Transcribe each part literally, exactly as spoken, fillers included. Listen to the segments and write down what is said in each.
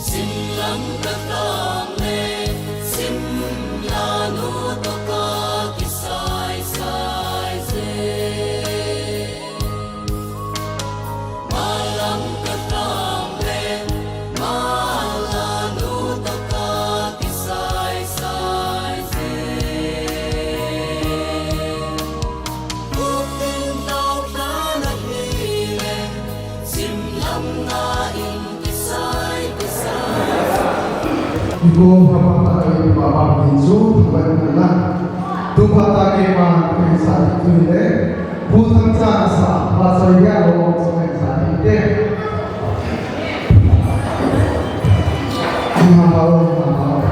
Simlam ka tang le, simla nu toh ka kisai sai je. Malam ka tang le, mala nu toh ka kisai sai je. Buk ding tau tha na hi le, simlam na in kisai kisai. Ibu bapa ta ibu bapa ni ju, bapa ni la. Tu bapa ke ma ke sa tu le. Bu thang cha sa, ba sa ya lo sa ke sa ni te. Ni ha ba lo, ni ha ba lo.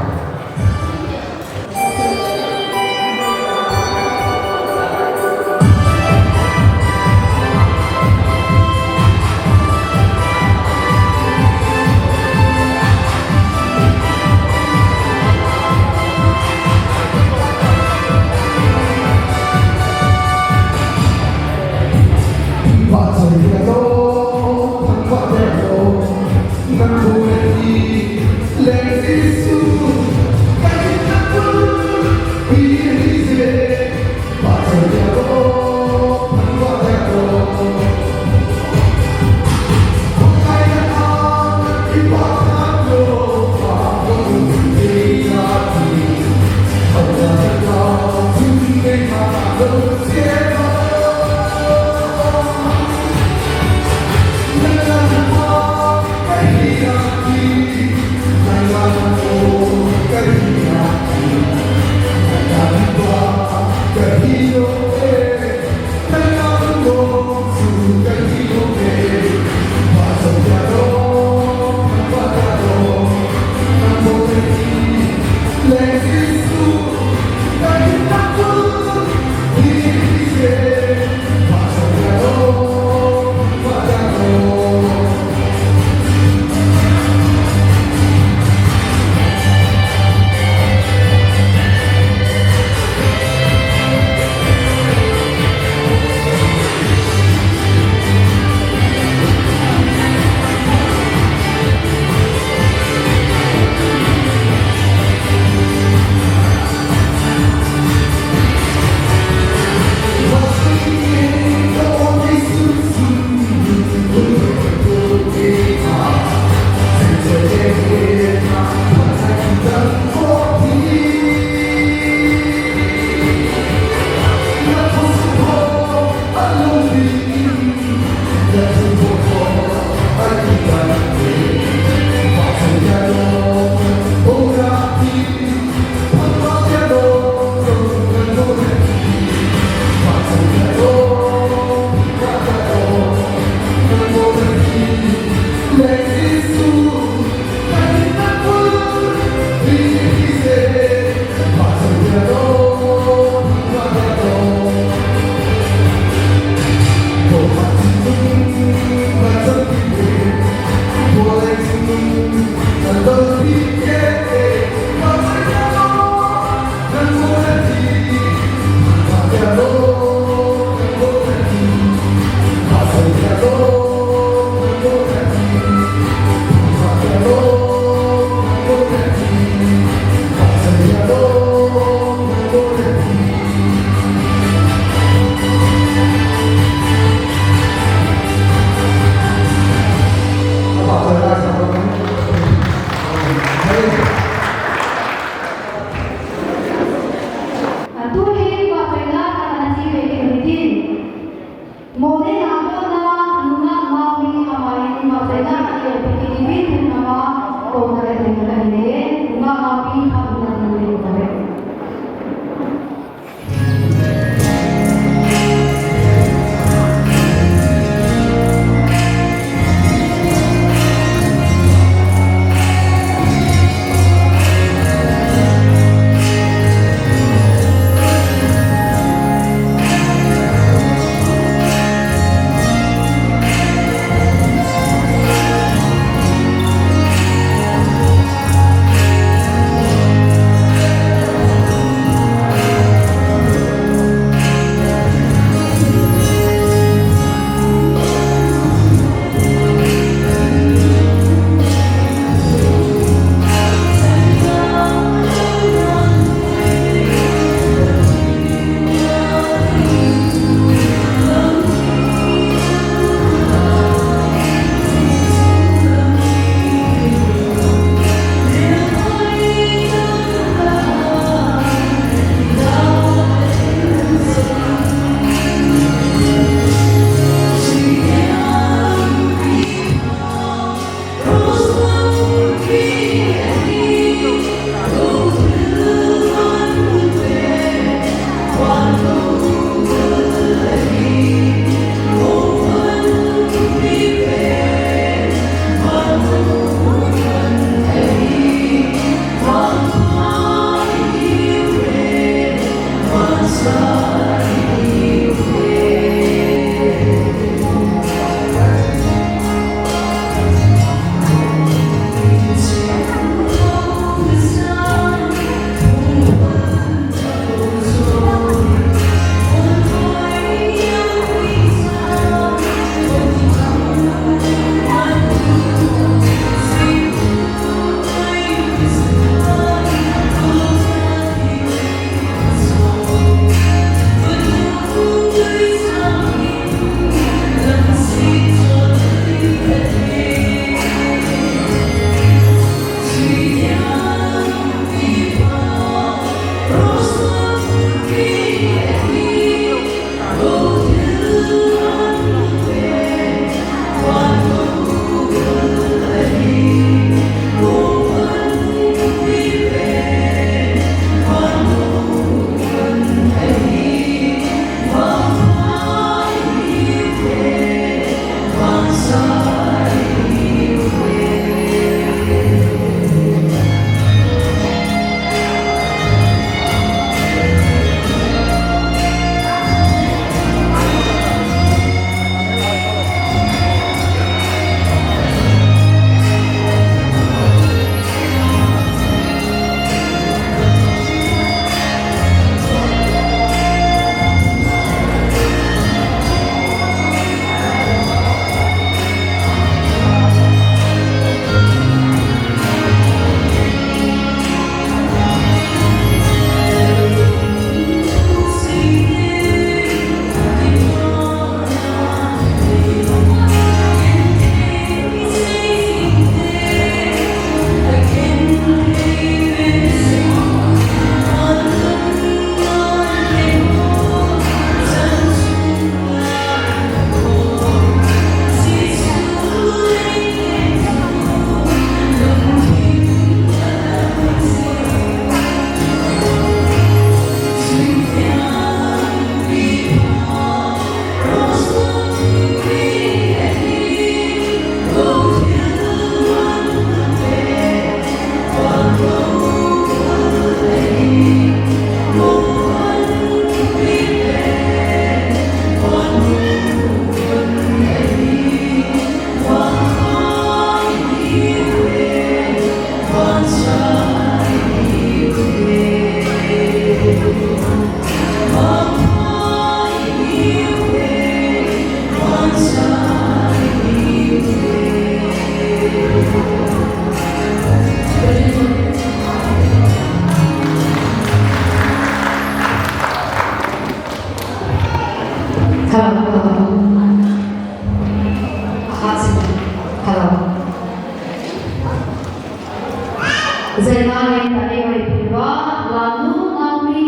Zaingain tani wai piva, lanu Naomi,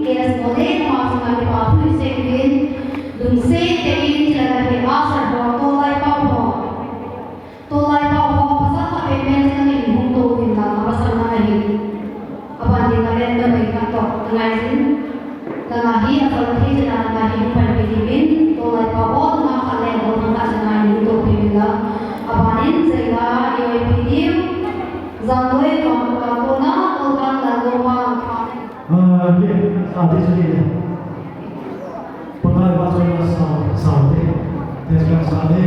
K S Mole, ma chunga kipa thu isei uvin, lungset tah in thilha hi a sar ho, tolai pau ho. Tolai pau ho, pasal khat pen pen chunga kin hung to uvin lang, a pasal na ahi. Aban ding a len na mai khat to, ngai jin. Nang ahi, a sol thei china nang ahi, pan pi diuvin, tolai pau ho, nang khat le, ho nang khat china in to pi diuvin la. Abanin, Zainga, I O P diu, Zangoi, Kam, Kamkona, Tolkang, Lalgoma. Ah, ye, sa di sa di. Pakai ba sa sa sa di. Tes ka sa di.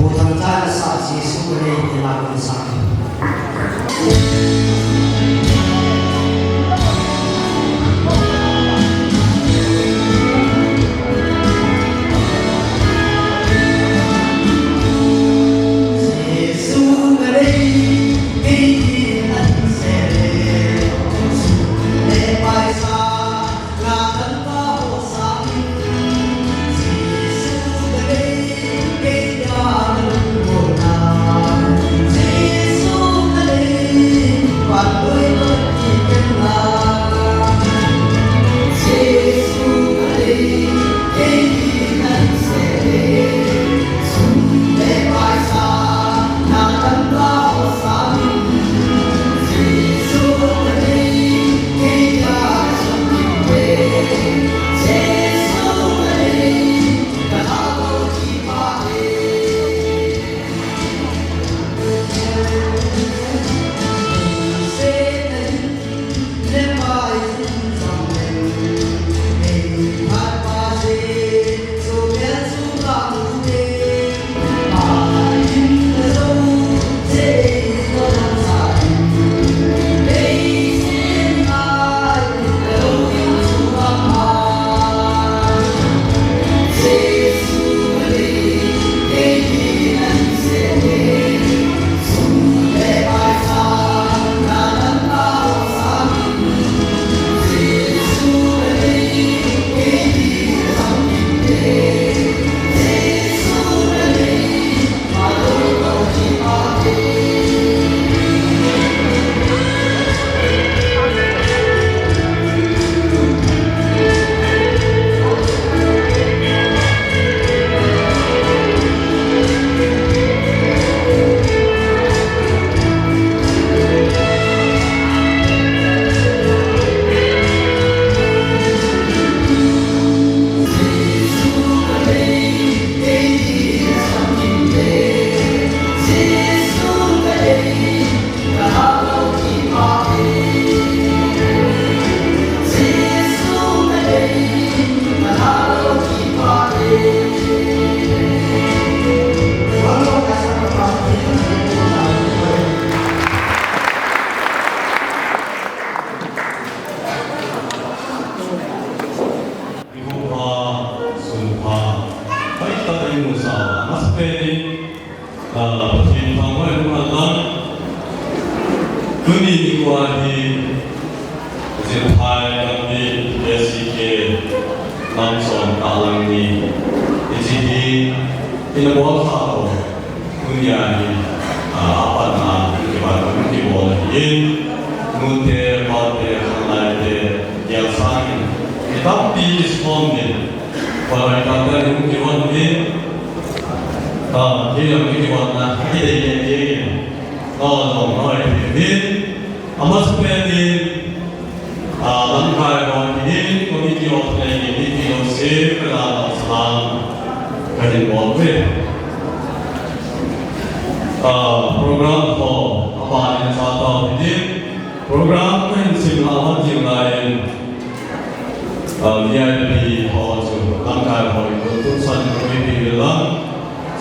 Pu Thangcha na sa Jesu ka nei ti la ka sa. Thanghoilun Hallang, tuni nikho hi Jingphai Gambih K C K Lamson Tahlang ni, hiche hi ina bol kha ho, tunia hi, a, apatna kiban kibol ahin, nute, pate, khanglaite, gelsangin, mi tampi kisom in, Pakai Pathen in kihon in, a, kihon in kihonna, kidei kei kei in, a, jong noi kei in, amasapen in, a, lamkai ho in, committee of planning, committee of safe, a, salam, kahin bol uve. A, program ho, aban in sa tao in, program kahin sim a, aban jing lai in, a, V I P ho chu, lamkai ho in, tun san koi pi lang,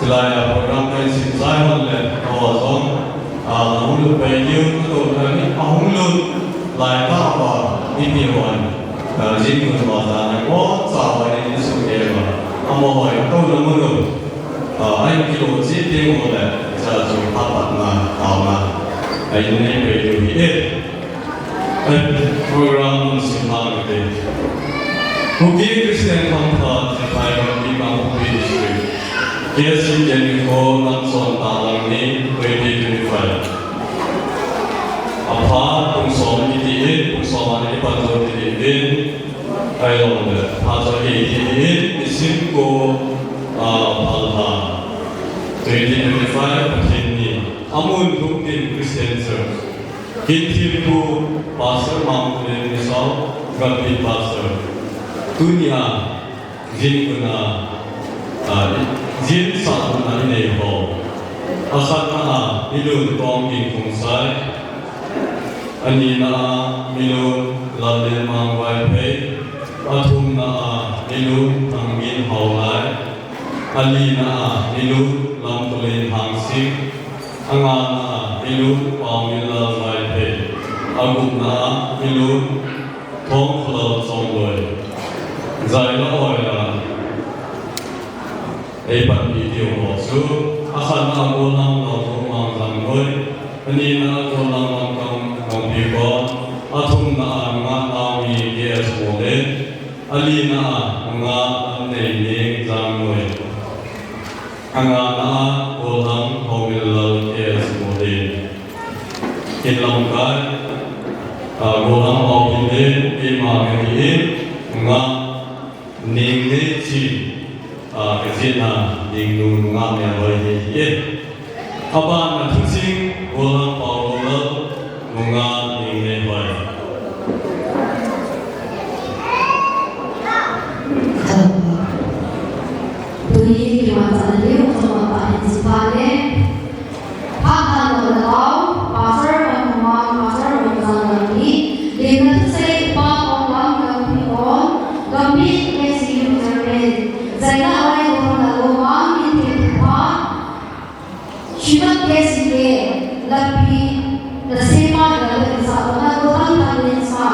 chulai a program kahin sim lai hon le, ho jong, a, hung lut pai diu, tu tu, a, ni, a hung lut lai ta ba, ni pi hon, a, jing kun ba ta, ni ko, sa ba, ni, ni su ke ba, a mo hoi, to na mo lo, a, ai ki lo, ji pi mo le, sa chu, pa pa na, ta na, ai ni pe diu hi e. Program sim hang te. Kuki Christian Conference, Jingphai Gambih, Kangpokpi District. K C K Nikho Lamson Tahlang ni twenty twenty-five. Apha pung som kiti in, pung som a ni pan jo kiti in. Ailou le, pha jo kiti in, isim ko, a, phalha. Twenty twenty-five Pathen ni. Amun Lungdim Christian Church. Kin thempu Pastor Manglen Misao, Gambih Pastor. Tunia, jin kuna, a, jin sa kuna inei ho. Akhatna a, Milun Tongin Khongsai. Anina a, Milun Lallen Mang Vaiphei. Athumna a, Milun Thangin Haolai. Alina a, Milun Lamtulin Hangsing. Angana a, Milun Paominlal Vaiphei. Agupna a, Milun Thongkholal Chongloi. Jaila oila. Ei panpi diu ho chu. Akhatna a, Golhang Lalthomang Jangloi. Anina a, Golhang Lamkang Gangpikon. Athumna a, Nungah Naomi K S Molen. Alina a, Nungah Lamneining Jangloi. Angana a, Golhang Haominlal K S Molen. Kin lamkai, a, Golhang Paominlal, keima kahi in, Nungah Ningneichi, a, kajihna, Ningnu Nungah Melhoi hi, hi e. Abana Thuching, Golhang Paololal, Nungah Ningneihoi. Tuni kimanchahna diu chomkhat hin sipha le. Phat thanna tao, Pastor Pankhuman, Pastor Rongzang Gangmi, limna thusei Upa Tonglam Gangpikon, Gambih K C U Chairman, Zaina Oi Gopal Lomang, Minthip Thupha, Shrimat K C K, Lampi, Nasema, Lampi, Sa, Wana, Gotham, Tanglen, Sa,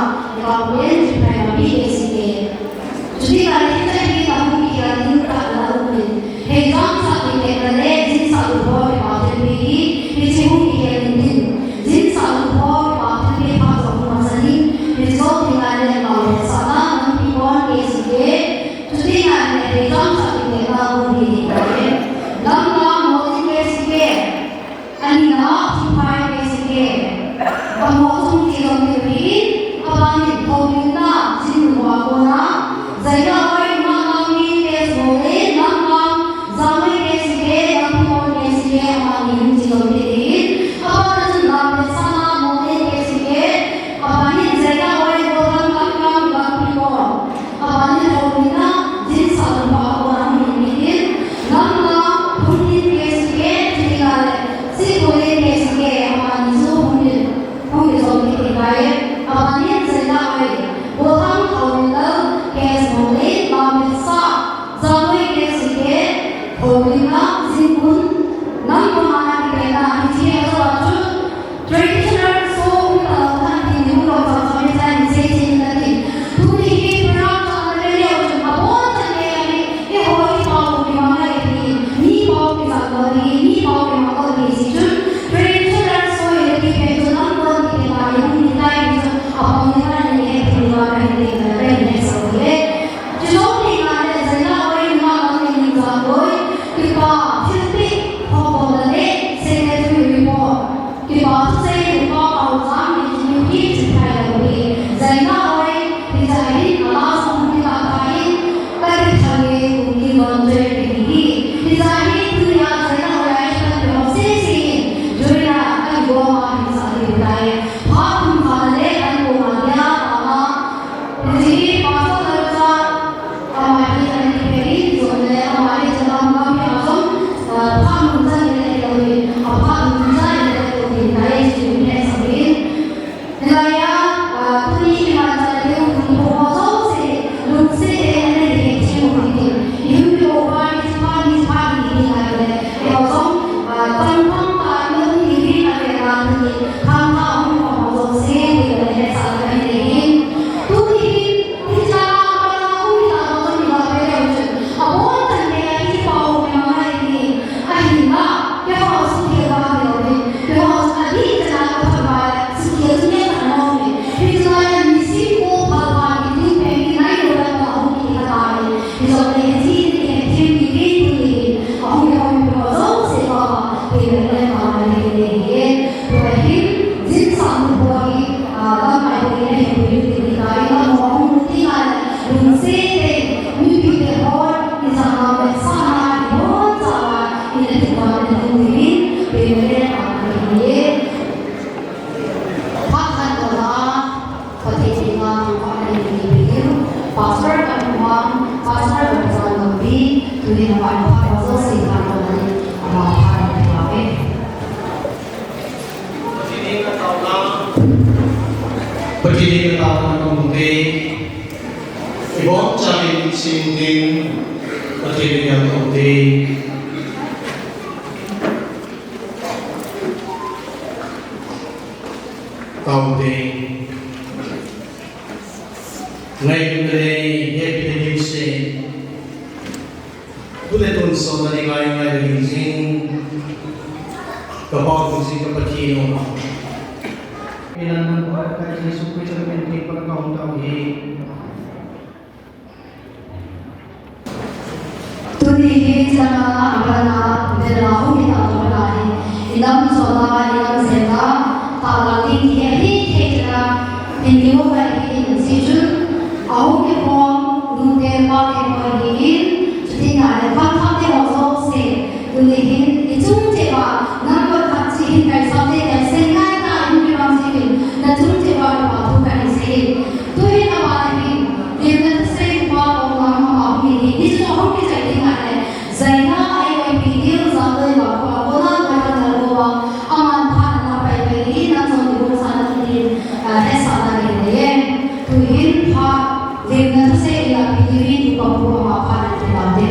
Lampi, Jingphai, Lampi, K C K. Chuti kale hiche hi ahung kikhel ding tah ana um in. Heijam sah ding le kale, jin sah lut ho kipa thilpeh hi, hiche hung kikhel ding. Jin sah lut ho kipa thilpeh phat jong hung masa ding. Hiche jong ding ale, Lampi, Sa, Lampi, Kon, K C K. Chuti ngai le heijam sah ding le kale hung ding hi kale. Lamka, Motin, K C K. Anina, Jingphai K C K. Kamo chung ti jong ti pi, abanin Thongin na, Jingnu a kona, Zaina Oi, Nungah Naomi K S Molen, Lamka, Jamoi K C K, Lampi Kon K C K, amani hung ti jong ti pi, abana chun Lampi Sana Molen K C K, abanin Zaina Oi, Gotham Lamka, Lampi Kon. Abanin Thongin na, jin sah lut ho a kona hung in mitin, Lamka, Thongin K C K, Thika le, Sikhulen K C K, amani chu hung in, hung in jong mitin kaiye. Pa thusei upa Paocham in Mipi chithai lou hi. Zaina oi, hiche hi a last hung hi ta ta in, ka ti thang e, kum ni gon twe ti hi. Hiche hi tunia Zaina oi a hi pan pe ho se se in, joina ka ti go ma hi sa hi tai. Pha kum pha le kan ko ma dia ta ma. Hiche hi Pastor Lalcha, ama hi ani pe in, jong le ama hi Chalam gam hi a jong, ah, pha mun chan in a hi lou hi. A pha mun chan in a hi lou hi. Hiche hi Hilaiya, ah, tuni iman chan diu, tuni ho ho jouse, lungset tah in ana ding thim u hitin. Ihung pi uva, hiche pha, hiche pha, hi ding ahi le. Eiho jong, ah, changphang tah in hung ding hi ahi le, tuni, khangthah hung pha ho jouse, hi le, hetsah na kahin nei in. Tuni hin, hiche a, a, a, hung hi ta ho jong hi la pe le chun. Abon chan geiya hiche pha hung hi ma ngai hi. Ahinla, keiho sukhel va hi lou hi. Keiho adih chan a ka phat uva le, sukhel chu ngen khat ana um e. Hiche lai a nisim ko phalpha kiti pen kinai lou le pa hung kiti khat ahi. Hijongle hiche hi hethem kiti tuni hi. Ahung kihoupi ho jouse pa, kei le le pa le le le hi. Tua hin, jinsahnu ho hi, ah, lamkai ho hi le hepui u ti kiti ahi. Lam ho ahung ti ngai le, lungset tah in, mipi te ho, ijat ham le, sahna, iboncha a, Ina thupha na ding uvin, pemale a kahi. Phat khat kona, Pathen dinga thupha na ding uvin. Pastor Kanhuang, Pastor Kanhuang Lampi, tuni na phat phat jouse phat kona ni, ama phat na ding uvin. Pathen dinga taona, Pathen dinga taona kong te. Ibonchauvin sing ding, Pathen dinga kong te. Tao te. Ngai le, happy New Year. Tule tun sona ni ngai ngai le jing. Ka pa jing ka Pathen o. Ilan nang ko ka Jesu Christ ka pen te pa ka hong tao hi. Tuni hi chana abana, vela hung hi ta to bana hi. Inam chona, inam zena, ta la ding hi hi thei chana, in ki mo ka hi in si chun, ahung ki khom, nu te pa te pa hi in, chuti na le, phat phat te ho jouse, tuni hin, i chung cheh uva, number khat chi hin kai sa te, kai sen ngai ta, in ki bang si hin, na chung cheh uva, pa thu kai si hin. Tu hin a ban hin, lim na thusei pa kong lang ma ma hin hi, ni chu hung kichai ding a le, zaina ai oi pi ding, zan doi ma pa, ko na ko na na ko wa, aman pha na pai pai ni, na chon ni ko sa na ni, ah, he sa na ni le. Tu hin pha, lim na thusei ila pi ding, tu pa pu ama pha na ti la de.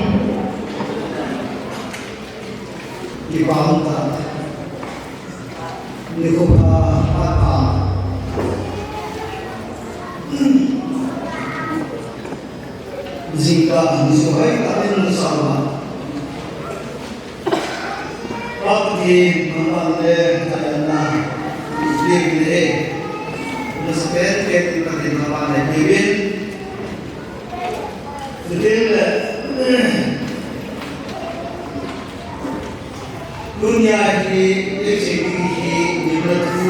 Kipa um tah. Nikho pha, pha, pha. Jingkah, nisuhai tah in nusama. Pathen, nangman le, tayana, le, le. Nuspen, ke, tin, Pathen, nangman le, le. Chutengle, tunia hi, eisei ding hi, gimna thu,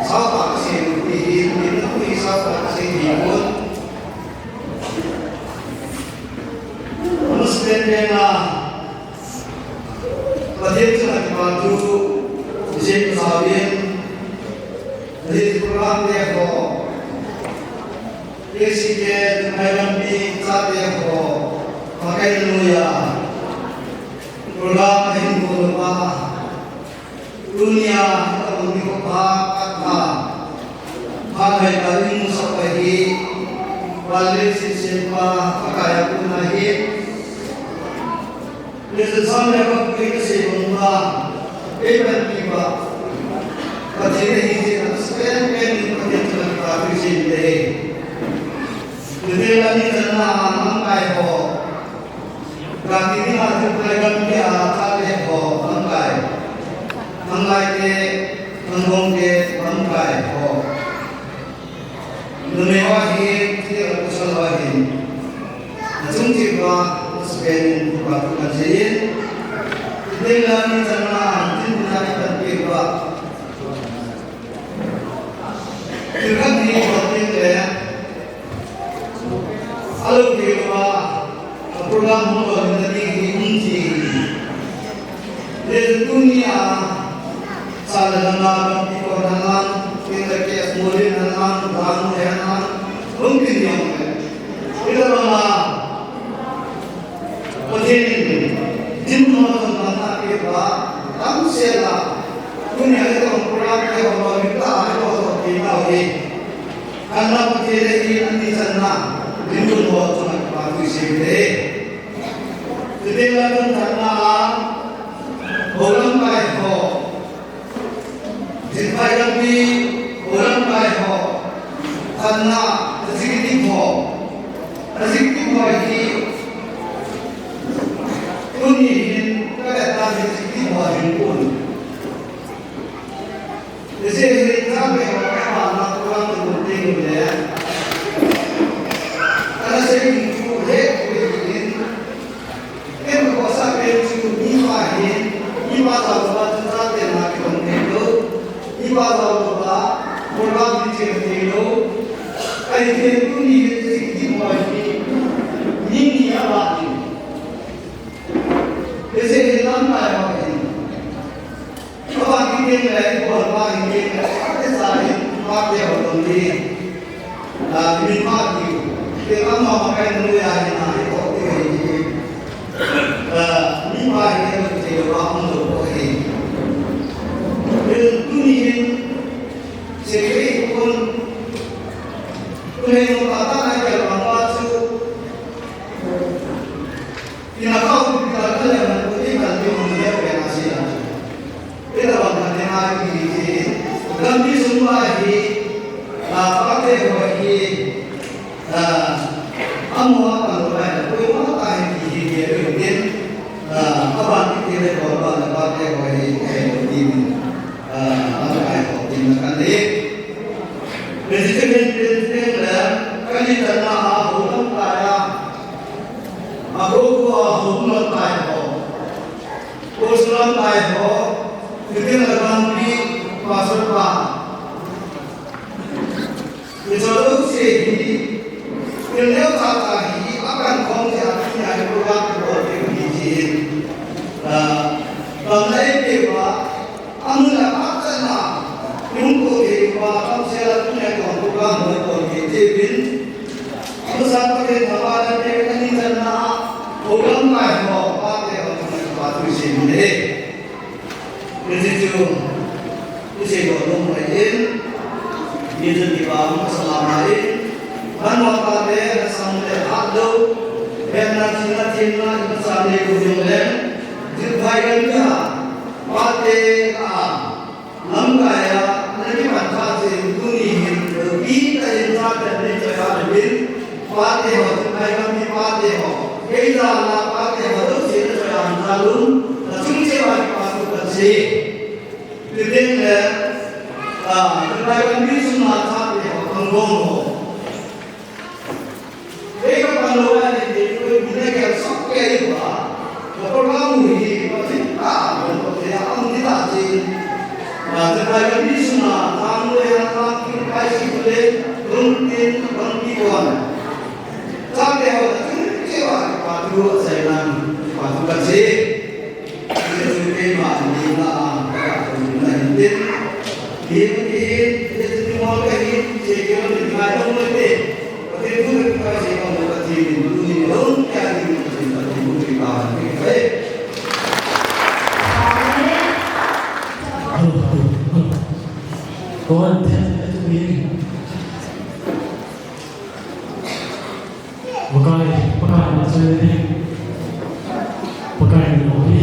saotah kasei ding hi, gimna thu hi saotah kasei ding pon. Nuspen penga, Pathen chunga kipa thu, isei kasauvin, Pathen program te ho, K C K, Tunai Lampi, chate ho, Pakai noiya, program ahin bol uva, tunia, ka bol ni ko pa, ka, pa, pa hai ka ring sa pa hi, pa le si se pa, pa kaya ko na hi. Ni sa sa le ka pu ka se bang pa, e ban ki pa, pa ti ne hi ti na, sa pen pen ni pa ti na pa ti si le. Ni te la ni na na, mang kai ho. Gati dinga thil pai gam dia thale ho, lamkai. Lamkai te, lamkai te, lamkai ho. Numei ho hi, thil a kusal ho hi. Nachung cheh uva, nasuhbeh in, uva tu kan sei in. Thil a ni chang na, thil na ni kan pe uva. Nana, Bangkit Kon Hanlang, Kinda Kes Molin Hanlang, Dang Hanlang, Lungkin Yong. Kita mama, Pathen in, din mo tong nana ke ba, tam se la, kunya le tong program ke ba, kita ai ko to ke na hi. Kana Pathen in ani chan na, din mo tong na pa tu se le. Pathen la tong na, Holam kai ho. Jingphai lampi, Holam kai ho. Khanna, executive ho. Executive ho hi. Tuni hin, ka le ta executive ho hin kun. Ese hin, ka le ho, ka ma na, ka ma na, ka ma na, ka na se hin, ku he, ku he, hin. Ken ka kosa pen chu mipa hin, mipa jao louva chun chate na kidong thei lou. Mipa jao louva program hi chen thei lou. Ahivangin tuni hin sixteen hoi hi mi ni a ban in. Hiche hin lamkai hoi hin. Aba kiteng le, ibol pa kiteng le, ate sa hin, pa te ho dong di. Ah, min pa ki, te kam ma ma kai nu ya hin na, i ko te hi. Ah, min pa hi ne te lo ba hung lo ko hi. Bil tu ni hin, se ke kun, tu ne no ta ta na ke ma ma chu. Ina kau pi ta ka le man ko ti kan ti hung le pe na si la. Ina bang kan ne ai ki ti. Lampi sung ba hi. La pa te ho hi. La. Amo a kan lo ai ko ma ta hi ki hi ke lo tin. La. A ba ki ti le ko ba la pa te ho hi. Ai lo ti ni. La. A ba ai ko tin na kan le. President, president le. Kali ta na a ho lam ka ya. Agogo ahung lamkai ho, Course lamkai ho, Christian Laganpi, Pastor pa. Hicho jouse hi, thil neo chacha hi, akan khom jeh a, tuni a hi program kibol thei u hi jin. Ah, bang na ei pe uva, Amun a phat chan a, lungkot thei uva, kamsel a tun le tong program hoi pon thei cheh uvin. Amun a Pathen thangvah in te ani chan a, program kai ho, pa te ho, pa tu sin le. Hiche chu, hiche ho nom mai in. Ni chun kipa um sa ma in. Hanwa pa te, na sam le hat lo. Pen na chin na chin na, na sam le ku jong le. Jil phai kan ja. Pa te a, lamkai a, na kipan tha chen tuni hin, pi ta in cha ta ni cha ya bin, pa te ho, chu kai lam ni pa te ho. Kei ja na pa te ho, lo chen na cha ya na lum, na chung che wa pa tu kan se. Ti ding le, a, chu kai lam ni sum na cha te ho, kan gong ho. Hei ka pan lou a ni te, ko ni na ka sok ke ba. Ka program hi, pa tin ta, ko te a ang ni ta chi. Na te ka ni sum na, ta mo ya ta ki kai si le, rung tin, rung ki ko an. Ta ke ho, ta ki ke wa, pa tu sa nan, pa tu ka chi. Hichu keima nina a, ka nina hin tin. Hin tin, hichu ni mo ka hin, che ke ni ngai dong mo te. Ka te tu ka ka che ka mo ka ti ni, tu ni dong ka ni mo ka ti ni, ka ti mo ka ni ka. Go on, tell me to me. Pakai, Pakai, Pakai, Pakai, Pakai,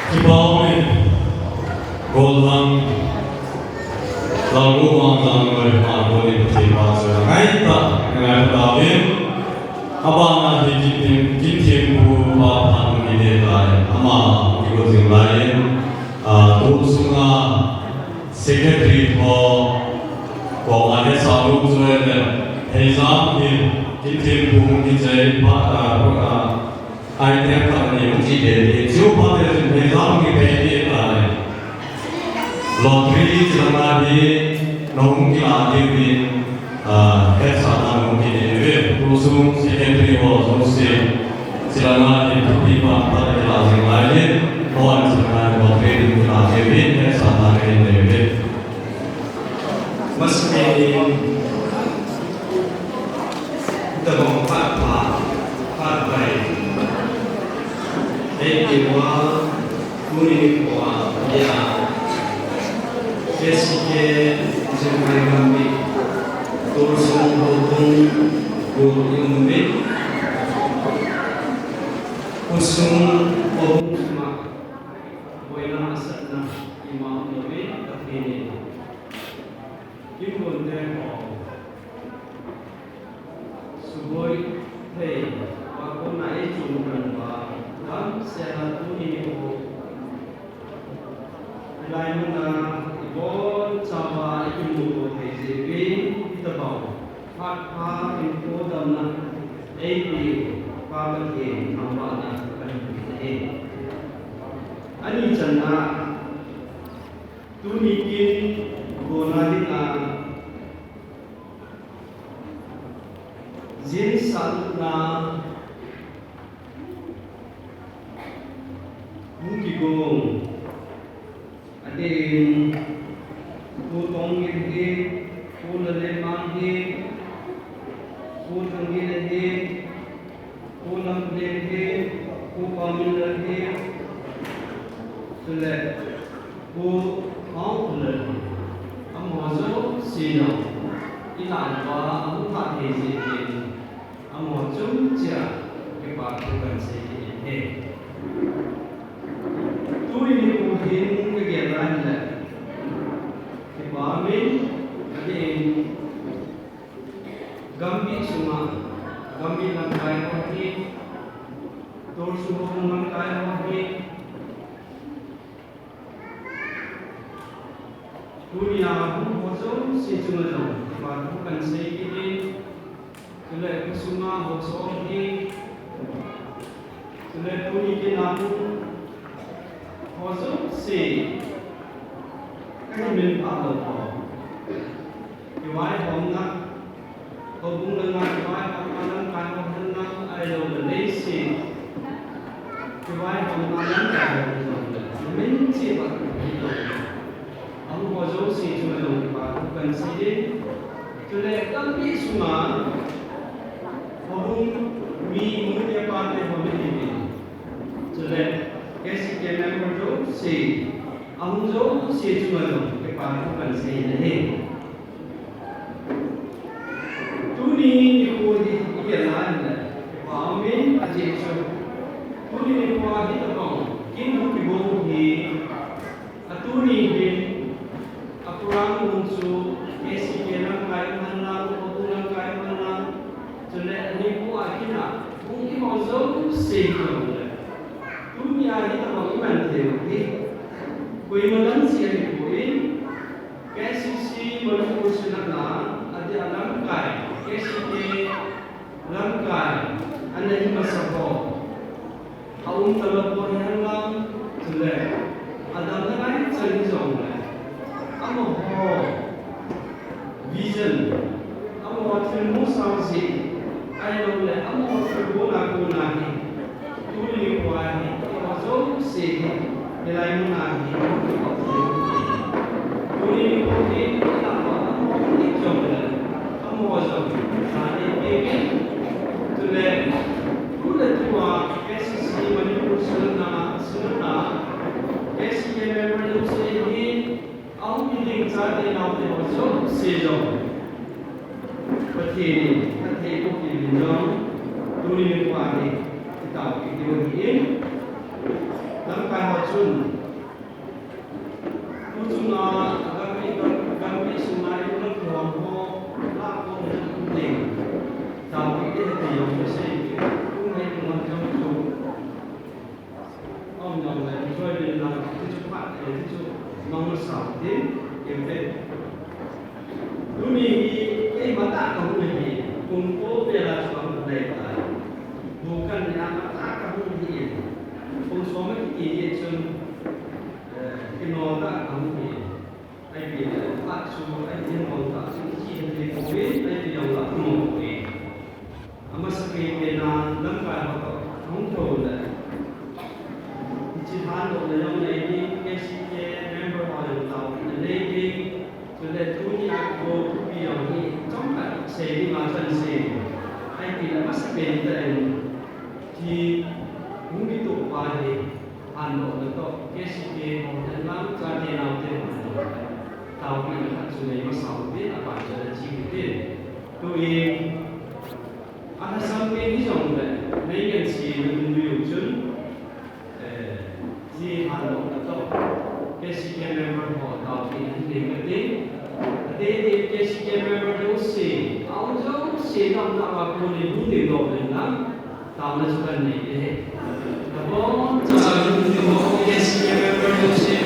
Kipah umin, gollhang, Lalguangdang loi ha, Pathen pa chu ngaitah, ngaitah tauvin. Abana hi Kimthem, Kimthempu pa phat hung hi ding tai, ama hung kigong jing lai in, ah, tu sunga secretary ho, koma head sir nu chu le, Heijam hi Kimthempu hung kichai pa, ah, ah, Item khat ani hung kipe ding, chiu phat le chun Heijam hung kipe ding tai. Lottery chilanga hi nahung kila diuvin, ah, hetsahna nahung kinei uve. Tusung secretary ho jouse, chilanga hi thupi pan pan kila jing lai in, hon chilanga lottery ding kila diuvin, hetsahna kanei uve. Masapen in, Tabang phat pha, phat pai. Eiti wa, tuni nikho a, ya. K C K, Jemai Gambi, Tolsong Houtong, Gu Yung Mit, Kusung Houtong Ma, Boina Asatna, Ima Nome, Kapini. Inbon te ho. Suboi thei, pakonna eichung tang uva, damsel a tuni nikho. Hilai muna, ibonchauva ikimuto thei jeh uvin, hitabang phat pha hinkho damna eipeu Pa Pathen thangvahna kahin pe ahi. Ani channa, tuni kin gona dinga, jinsahna hung kigong. Adeh in, Pu Tongngin hi, Pu Lalemang hi, Pu Thang Thu kan sei kit in ahi. Tuni nikho hin ka gel lai le, kipa min, adeh in, gambih sunga, gambih lamkai ho hi, Tursum houbung lamkai ho hi, tunia hung ho jouse chunga jong kipa thu kan sei kit in, chule khosunga ho jouse hi, chule tuni kina hung ho jouse, kahin minphah lou ho, kivaihomna, houbung langa kivaihomna lamkai ho henlang, ahilouleh leiset kivaihomna lamkai ho henlang, min cheh uva hilou, ahung ho jouse chunga jong kipa thu kan sei in, chule gambih sunga houbung mi, mute pate ho mihem in, chule K C K member jouse, ahung jouse chunga jong kipa thu kan sei in ahi. Tuni nikho hi i gel lai le, kipa min, ajeh chu tuni nikho hi tabang kin hung kibol hi, atuni hin, a program hung chu K C K lamkai um henlang, houbung lamkai um henlang, chule anikho a kina hung iho jouse jongle, tunia hi tabang iman thei u hi koima lam jeh ahipoi, K C C Manipur Synod na, adeh a lamkai, K C K lamkai ana hi masa ho, aum talou ho hihenlang, chule adamna laichan hijongle, amaho vision, amaho thilmu sao jeh, ahilouleh amaho thilbol a kona hi, tuni nikho a hi, amaho jouse hi, hilai muna hi, tuni nikho hi, amaho jongle, amaho jong, sa nei peuvin, chule, tu le tua, K C C Manipur Synod na, Synod na, K C K member jouse hi, ahung hi ding chate naote ho jouse jong, Pathen in phatthei boh kit uvin jong, tuni nikho a hi, kitaopeh diu ahin, lamkai ho chun, tu chunga, gambih, gam, gambih sunga in lam kihom ho, lah kihom ho jong um ding, taopeh ding ati jong kasei, tu hi kihom jong chu, aum jongle, join in lang, ti chu phat, eh, ti chu mang masa u tin, keu te. Tuni hi, keima tah kahung ahi, pung ko vel a chu kahung lei tai. Bu kan nia matah kahung ahi, pung som a kiti jeh chun, eh, kinol tah kahung ahi. Ahipeh le, phat chu, ahin nol tah chu, kiche thei pouvin, ahipeh jongle, kinol pouvin. Amasapen pen a lamkai ho toh ahung thou le, hiche handohna jong nei ding, K C K member ho jong taopehna nei ding, chule tunia kigo thupi jong hi chomkhat sei dinga chun sei, ahipeh le amasapen tah in hiche hung kitoh pa hi handohna toh K C K ho henlang chate naote ho henlang, taopehna khat chu nei masa u tin, aban chu ana che u tin. Tuin, alhasam pen hijongle, nei ngense na dungjuiyu chun, eh, hiche handohna toh K C K member ho taopehna hin nei kate. Ateitei K C K member jouse, aum jouse, gamna a kon in hung dingdoh uvin lang, taona chu kan nei ding ahi. Nabonchauvin hung dingdoh K C K member jouse,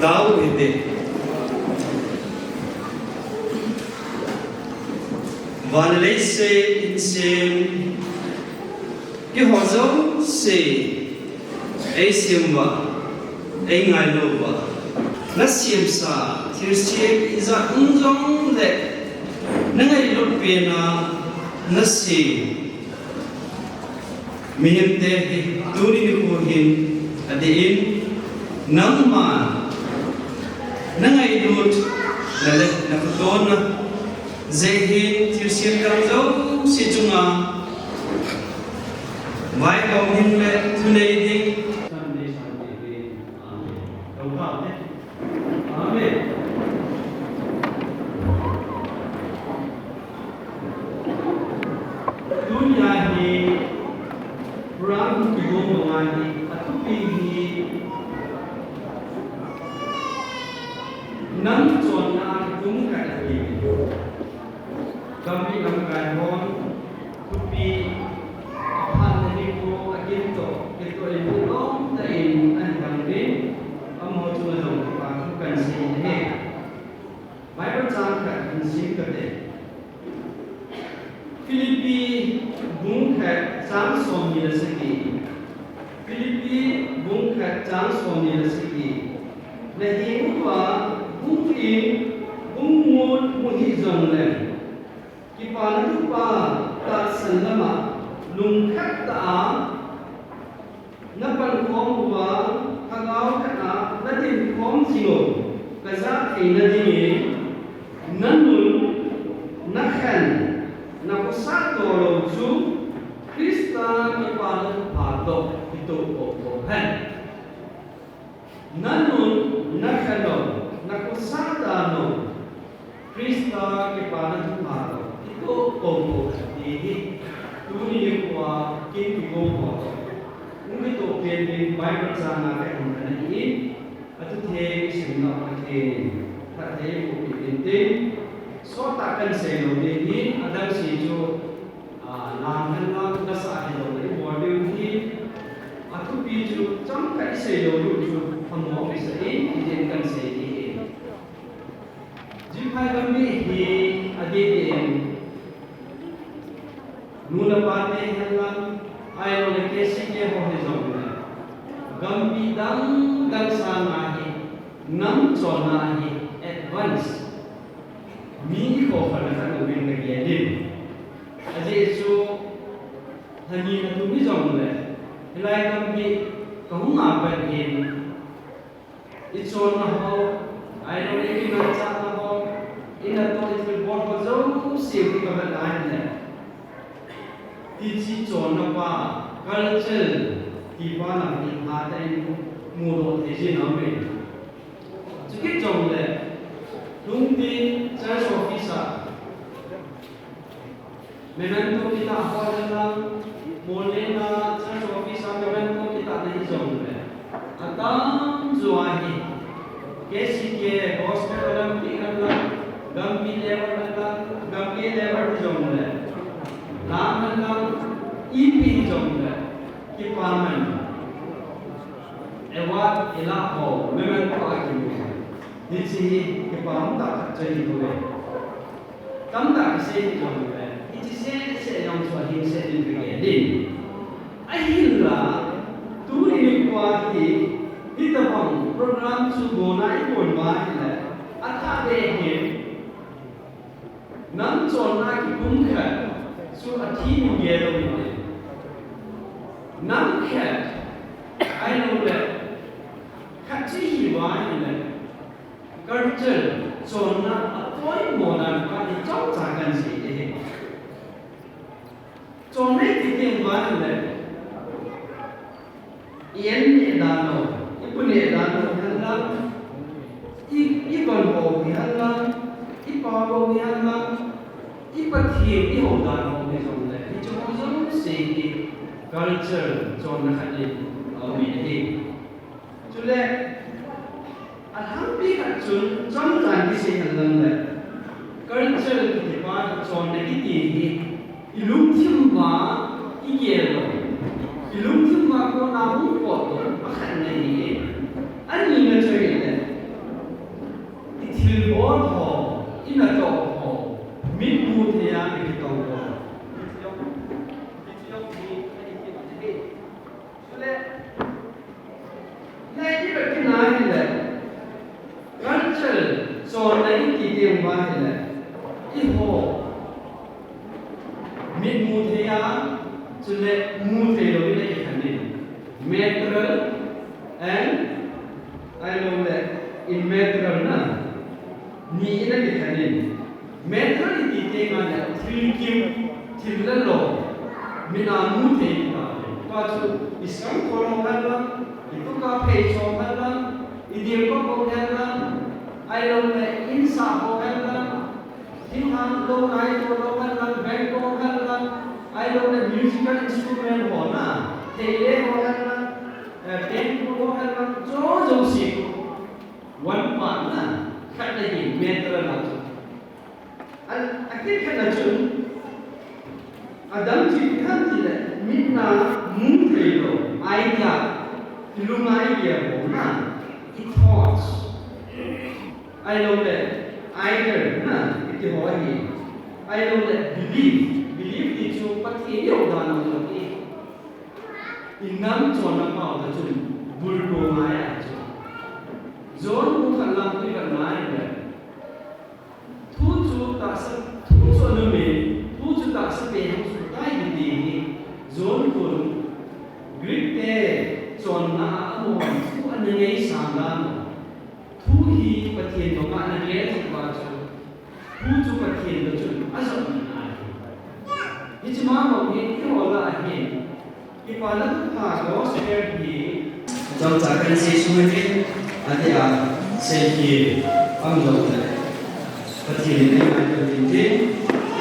tao hite. Van le leiset eihin sem, keiho jouse eisem uva, eingailu uva, nasemsa thilse ijat um jongle, nangailut pen a nasem mihemte hi tuni nikho hin adeh in, nangma nangailut na le nakitona jeh hin thilse dang jouse chunga vaihom ding le thunei ding. Amen. Amen. Tunia hi Athupi hi nam chonna a kikum khat ahi. Gambih lamkai hon thupi aphat na ding ko akin to, kito in lom ta in an hang ding, amaho chunga jong kipa thu kan sei ahi. Bible chang khat hin sim kate. Philippi bung khat chang somni le sagi. Philippi bung khat chang somni le sagi. Naheng uva bung in bung ngut mu hih jongle, kipana thupha tahsan lama lungkhat tah a napan khom uva, lhagao khat a nadin khom jing u kajah theina dingin, nanun, nakhen, nakhosah toh lou chu Christa kipana thupha toh kitoh poupou hen. Nanun, nakhen u, nakhosah dan u Christa kipana thupha toh kitoh poupou hen ti hi tuni nikho a kin kigong ho toh hung kitoh pen ding Bible chang a kahin kana hi in, athutheng isimnau Pathen in phatthei eiboh peh in tin, sottah kan sei lou ding hi, adang se chu, ah, lang hen lang, lasa hijongle ibol diu hi, athupi chu chomkhat isei lou diu chu phamo kisah in, hitin kan sei ding hi. Jiphai gambih hi adeh in, nu le pa te hen lang, ahiloule K C K ho hijongle, gambih dang dang sanga hi, nam chonna hi advance mi ikhokhomna khat umin kagel in. Ajeh chu lhani lhathum hijongle, hilai gambih kahung a pat hin, ichonna ho, ahiloule ikimanchahna ho, inatoh ithilbol ho jouse hi kavet a hile, hiche chonna pa, culture ti pa lam hi hatah in mudoh thei jin aume. Chukit jongle, lungtin church office a memento kitah ho hen lang, molna church office a memento kitahna hijongle, atamjo a hi K C K, Gospel Olympic hen lang, gambih level hen lang, gambih level hijongle, lang hen lang, ipi hijongle, kipaman award ilah ho memento a kimu. Hiche hi kipa umtah khat chu ahipoi. Tamtah kisei hijongle, hiche seh seh jong chu ahing seh din kagel in. Ahinla, tuni nikho a hi, hitobang program chu gona ibol uva ahile, athah beh hin, nam chonna kikum khat chu athi min gel lou hinte. Nam khat, ahiloule, khat chu ihiuva ahile, culture chonna apoimo dan pa hi chomcha kan sei ding ahi. Chonna iti teng uva ahile, i-an neh dan u, ipu neh dan u hihen lang, i, i-an ho hihen lang, ipa ho hihen lang, i Pathen ihou dan u hijongle, hiche ho jouse hi culture chonna khat in aum in ahi. Chule, alhangpi khat chun, chomchan kisei hen lang le, culture kiti pa hi chonna kiti hi, ilungthim uva igel lou, ilungthim uva kona hung pot lou, akhatna ahi. Anina chu ahile, ithilbol ho, inatoh ho, mit mu thei a ikitong ho, chule, nai ivet kit na ahile, culture chonna iti teng uva ahile, eiho mit mu thei a, chule mu thei lou in ikikhen in, material and, ahiloule, immaterial na, ni in ikikhen in. Material iti teng ahile thilkim, thil le lo, mit a mu thei ti tah. Tua chu isangkhol ho hen lang, ituka pheichom hen lang, idingkop ho hen lang, ahiloule insah ho hen lang, thinglhang lou ngaito lou hen lang, bengkong hen lang, ahiloule musical instrument ho na, theile ho hen lang, Adam chu ipi ham tile, mitna mu thei lou, eye gel, ilung eye gel ho na, i thoughts. Ahilouleh, either na, iti ho ahi. Ahilouleh, belief, belief ti chu Pathen i-o dan ahi. Inam chonna pau ta chun, bulpo ngai a chu. John bung khat lang tui khat ngai le. Thu chu tahsa, thu chu anumin, thu chu tahsa pen hung sutai ding ti hi. John khun Greek te chonna a amu thu ana ngeisang dan. Thu hi Pathen banga ana gel thei uva chu. Thu chu Pathen toh chun ajot na ahi. Hiche ma bang hi eiho lah a hin. Kipana thupha gospel hi. Chomcha kahin sei sung ahin, atia sei hi aum jongle. Pathen in eingaito tin tin,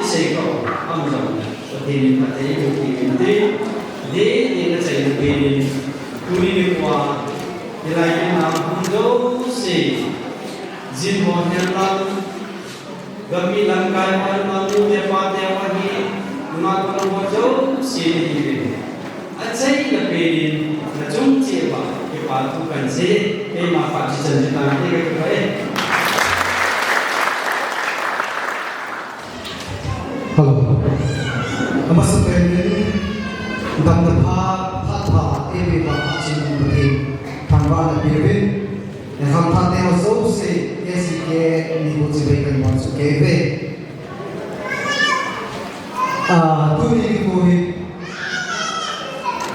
isei kha aum jongle. Pathen in phatthei eiboh peh in tin, dei dei in achaina pen in, tuni nikho a, hilai kin a hung jouse, jin ho hen lang, Gam mi lamkai ho, nungah nute pate ho hi, nungah nute ho jouse nahiuvin. Achaina pen in, nachung cheh uva, kipa thu kahin sei, keima phat chu chan chu tante kakipah e. Hello. Amasapen in, damna pha, phat pha, eipeh uva Pathen thangvahna peuvin. Khangthah te ho jouse, A C K nikho chibai kahin bol soh kei uve. Ah, tuni nikho hi,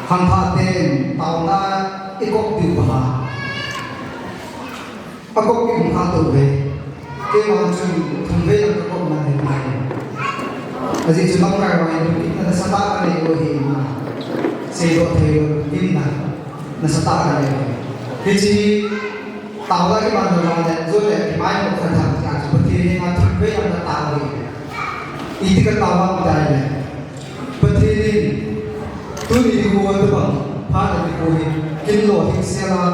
khangthah ten taona ikop diu ahi. Akop kium kha tou ve. Kei vang chun thum vei lang kakop man ahi. Ajeh chu lamkai vang in lungkimna nasatah kanei u ahi. Seidoh thei lou lungkimna nasatah kanei u ahi. Hiche Taona kiman lou le, jo le, kimai mo kha thang, tia chu Pathen henga thum vei lang katao uve. Iti katao ham tile, Pathen in, tuni nikho tabang, phat nikho hi, kin lolhing sel a,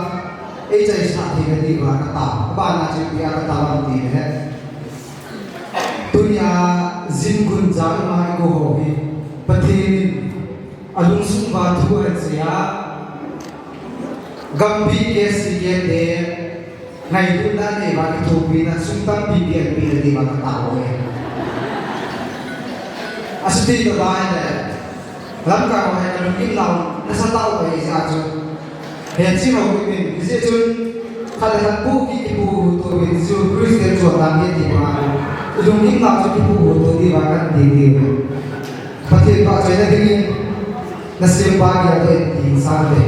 eichaisah theina diuva katao. Abana chu itia katao ham tile, tunia jin gun ja ima igo ho hi, Pathen in, alungsung uva thu ahin sei a, Gambih K C K te ngailutna neiuva kithopina sum tampi pi anpeh na diuva katao uve. Asuti tobang le, lamkai ho hi kalungkim nau nasatah u ahi jeh chun. Hiche ho kimin, hijeh chun, khat le khat pu ki kipuiho to uvin, Jesu Christian chondan hi ti banga, ilungkim nau chu kipuiho to diuva kahin ti diu. Pathen pachatna dingin, nasempa gel toh in ti sang te.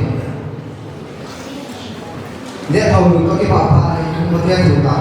Neh thou lou toh kipah pha ahi, Pathen thu ta.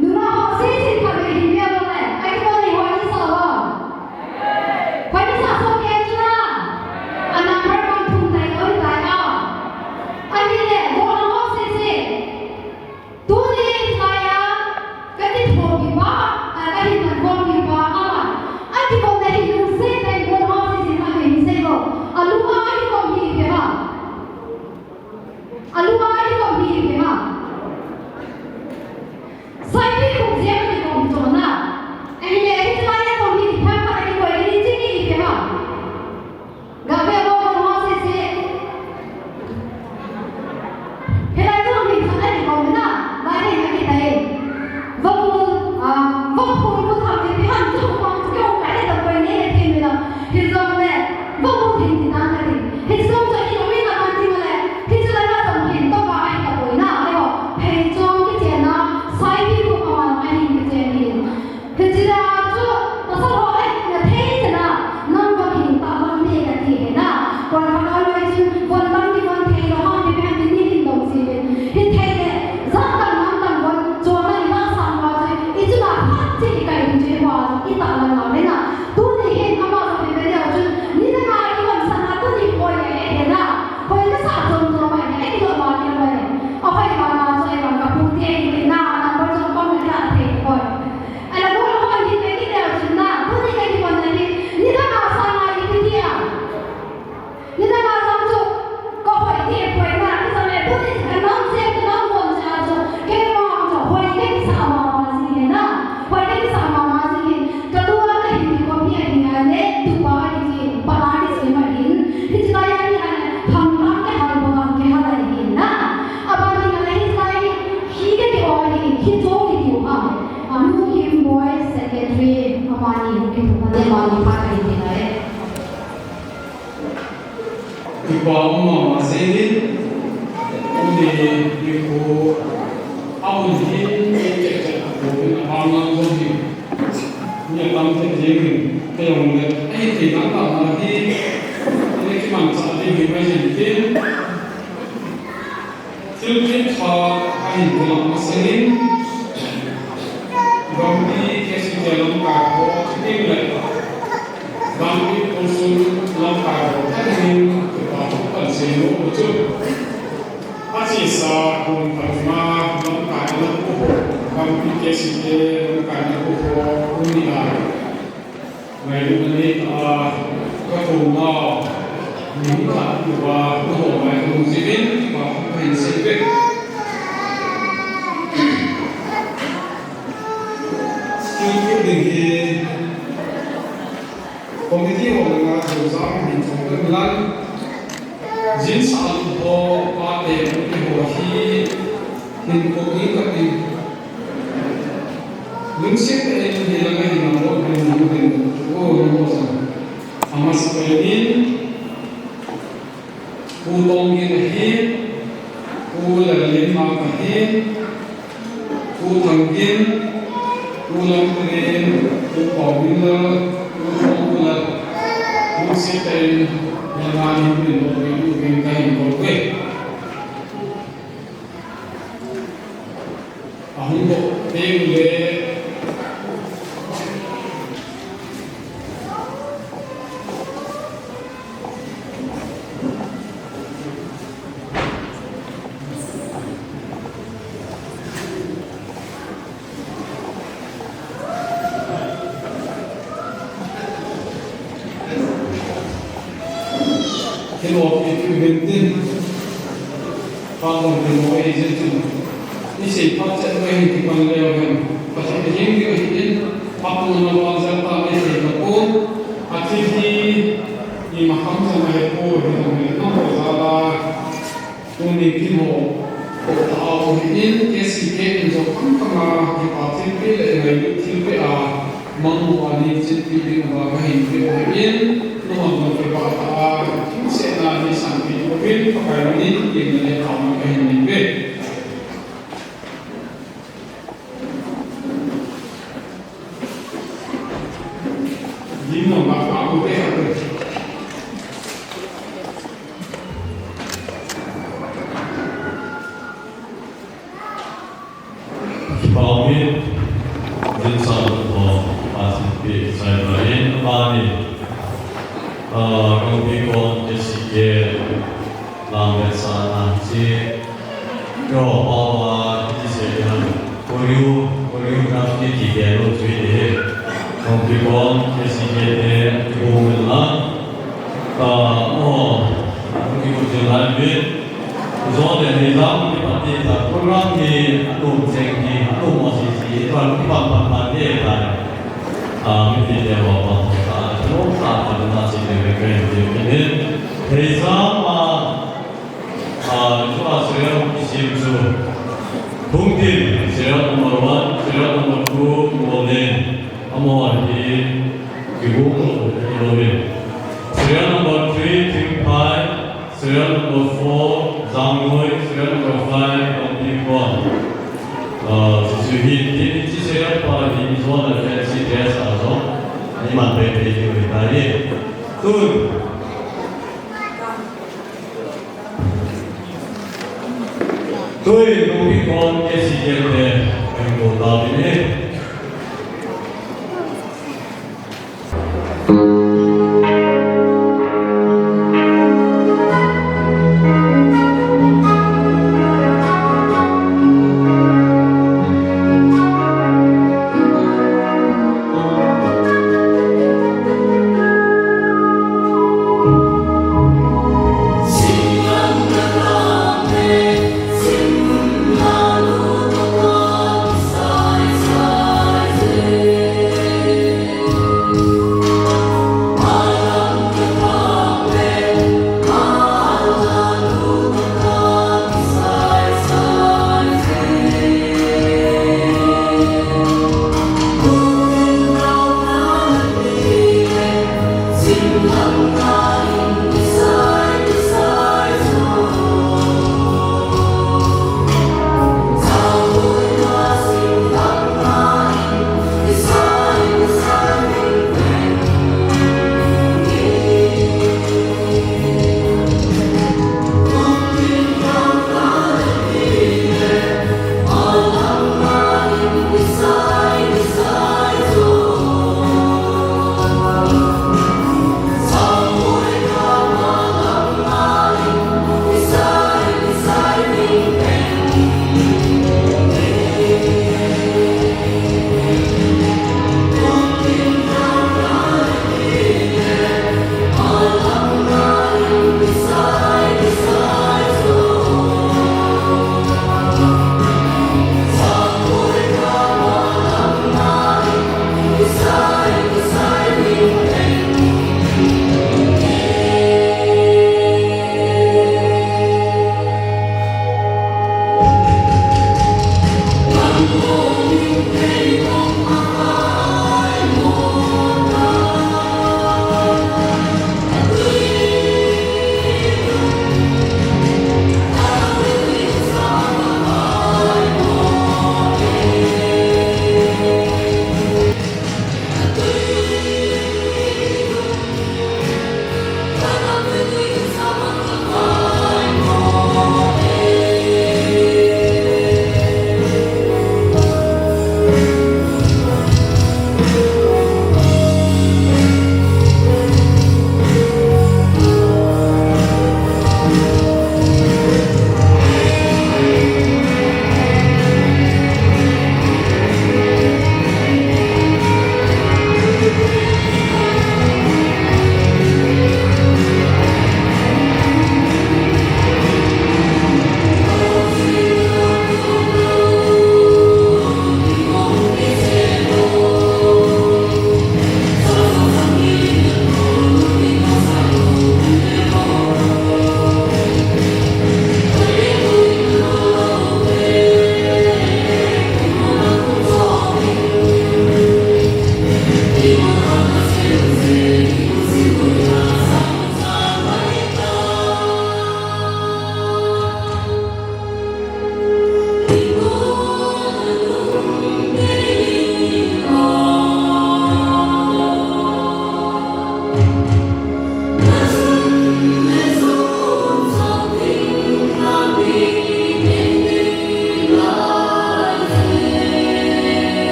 Nungah ho sese khat vei hin via bol le, a kibol nei hoi ni sa va. Hoi ni sa so ke chu na. A number one thum tai loi tai a. Ahile, bol ho sese. Tuni in lai a, ka ti thom pi pa, a ka hin na thom pi pa, ama. A kibol na hi lungset tai bol ho sese khat vei hin sei lo. A lunga a kibol hi pi ha. A lunga a kibol hi pi ha. Saipi khum jia a kibol hi chona. Ahile, hiche lai a kibol hi pi ha, khat a kibol hi ching hi pi ha. Ga ve bol ho sese. Hilai jong hi khat a kibol na. Lai hi a kitai. Vamul, ah, vamul mu tham ni pi han jong vang jong ka he da koi ne ne thim na. Hijongle, vamul hin ti dan ka ti. Hijong jong i mi na man ti ma le. Hiche lai na jong hin to ka a hi da koi na. Ayo, hei jong kichen na, saipi khu ka man a hin kichen hin. Hiche lai chu, pasal ho a hin na thei che na, nang vang hin ta vang ne ka ti he na. Koi khat a loi chun, von tam ni von thei lo, ha ni pen ti ni hin dong si le. Hi thei le, jat tam nam tam von, chon na i na sang va chu, i chu na khat che i kai chu i va chu, i ta lang lang le na. Tuni hin ama chu ti ve le chun, ni na nga i von san na tuni poi le he na. Hoi ka sa chom chom mai, e ki lo ma ki lo mai. A hoi ma ma chu i vang ka pu te i ti na, na ko chom pang ka thei poi. Ala bol hon hin ve kit leu chun na, tuni ka kibol na hi, nidang a sanga ipi ti a. Nidang a jong chu, ka hoi ti poi na, ti sa le, tuni ka nam se, ka nam bon sa chu, keima chu, hoi ka kisa mama ji he na, hoi ka kisa mama ji he, ka tua ka hin kikop hi a hin a le, tupa a kiti, pa a kisi ma hin, hiche lai a hi a le, ham tam ka hal bo ham ka hal a hin na, a ban hin a le, hiche lai hi, hi ka ki o a hin, hi chong hi tiu ha. Anu Kim Boy, Secretary, amani hung kithum a, amani phat kahin ti nai. Kipa um mama jengin, tuni nikho, amun hin, cheh cheh a ko hin, ahang lang jong hin. Ni atam thei jengin, kei jong le, ei thei dan dan na hi, ni kimanchah ding hi mai jeng tin. Thilpeh tha ahin pulang masangin, Gambih K C K lamkai ho, chuteng le Gambih Tuisun lamkai ho, ahin kipa thu kahin sei nom u chu. Achesa kum khat ma lamkai na pu ho, Gambih K C K lamkai na pu ho, uni a. Ngailutna neitah a, ka kouna, mi hung khat uva, ka ho ngai ka hung jipin, kipa thu kahin sei peh. School ding hi, committee ho langa, Jousang hin chong ka milan, Jin sa a lut ho, pa te, ute ho hi, hin ko ding kati. Lungset tah in hi langa hin a bol ding, ding, ding, ko, ko, ko, sa. Amasa pen in, Pu Tongin ahin, Pu Lalin Mang ahin, Pu Thangin, Pu Lamtrin, Pu Paomin le, Pu Thongkul le, Pu Sipen, Yangani, Pu Lamtrin, Pu Lamtrin, Pu Lamtrin, ahung doh teng le, Kilo pi pi bentin. Pha kong kilo ei jin tin. Ni sei pha chen mai hin kipan leo hen. Pathen hin ki hin. Pha kong na wa jang ta ni sei na ko. Athi hi. Ni ma kham jang mai ko. Ni ma kham jang mai ko. Ni kimu ko ta au hi in, K C K in jong kam kam a kipa thilpeh le ngailut thilpeh a, mangmu a nei chinpeh ding uva kahin peh u hi in, nangho jong kipah tah a, thilse na nei sanpeh uvin, Pakai min in, gimna le thaoma kahin nei uve. Kipah umin, din sa ko, pa thilpeh sai ba in, amani, ah, Kangpokpi Kon K C K, lam vetsahna, si, Keiho pao a, iti sei ding ham. Koryu, choreography kiti lou chu hiti hi. Kangpokpi Kon, K C K te, kibol uvin lang. Ka, mo, kibol jing lai uvin. Ijole hi lang, kipat ti ta, program hi, anom cheng hi, anom mo si si, pan, pan, pan, pan, ti ta. Ah, mipi te ho, pan, pan, pan, pan, pan, pan, si te, ve, ve, ve, ve, ve. Hei sa ma, Ah, tua serial kisim chu. Thungtin, serial number one, serial number two, Molen. Amaho hi kibol lou, kibol lou. Serial number three, Thingphai. Serial number four, Jangnoi. Serial number five, Kangpokpi Kon. Ah, chu chu hi, tin, chu serial pa hi, ijole fancy dress a jong. Iman pe pe hi, hi ta hi. Tun. Tui, Kangpokpi Kon, K C K te, kong ko ta uvin e.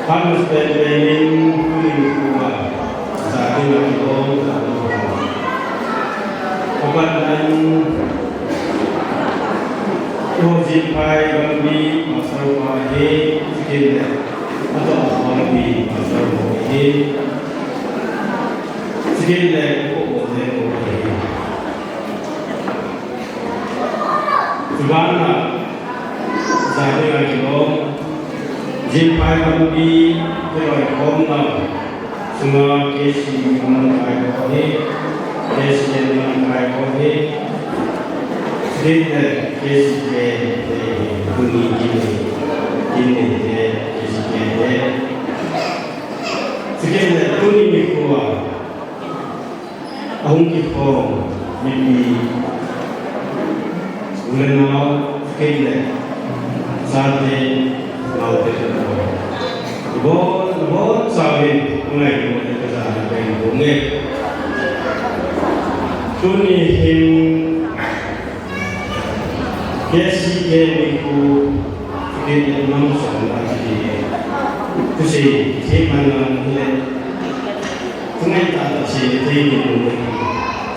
Hamas pen pen in tuni nikho a, sa ding a kilom, sa ding a kilom. Kapan an, Ojin Phai Bambi, Pastor pa hi, sikit le, ato a Bambi, Pastor pa hi, sikit le, ko ko le ko hi. Chubana, sa ding a kilom. Jin Phai Bambi, kiloi khom na. Sunga K C man kai ko hi. K C N man kai ko hi. State le K C K le hi. Tuni kini. Kini le K C K le. State le tuni nikho a. Ahung kikhom mipi, u le nao, kei le chate, naote, bon, bon chauvin, ngailut le kajana kahin bol e. Tuni hin, K C K nikho, kei le nam som la ki, thusei, thei man la le, Tungai ta ta se le thei ni lo le.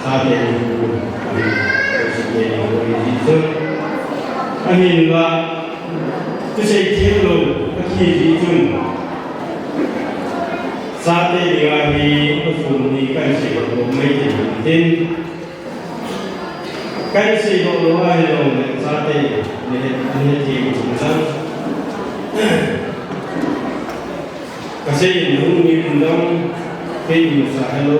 Sa te ni lo. Ni si te ni lo ni ji chun. Ahin la. Tu sei thei lo. Ka ki ji chun. Sa te ni a hi. Ka su ni kan se lo mai te ni tin. Kan se lo lo a hi lo le. Sa te ni. Ni he ni thei ni chun sa. Ka sei in hung ni kun dong, kei in sa hello,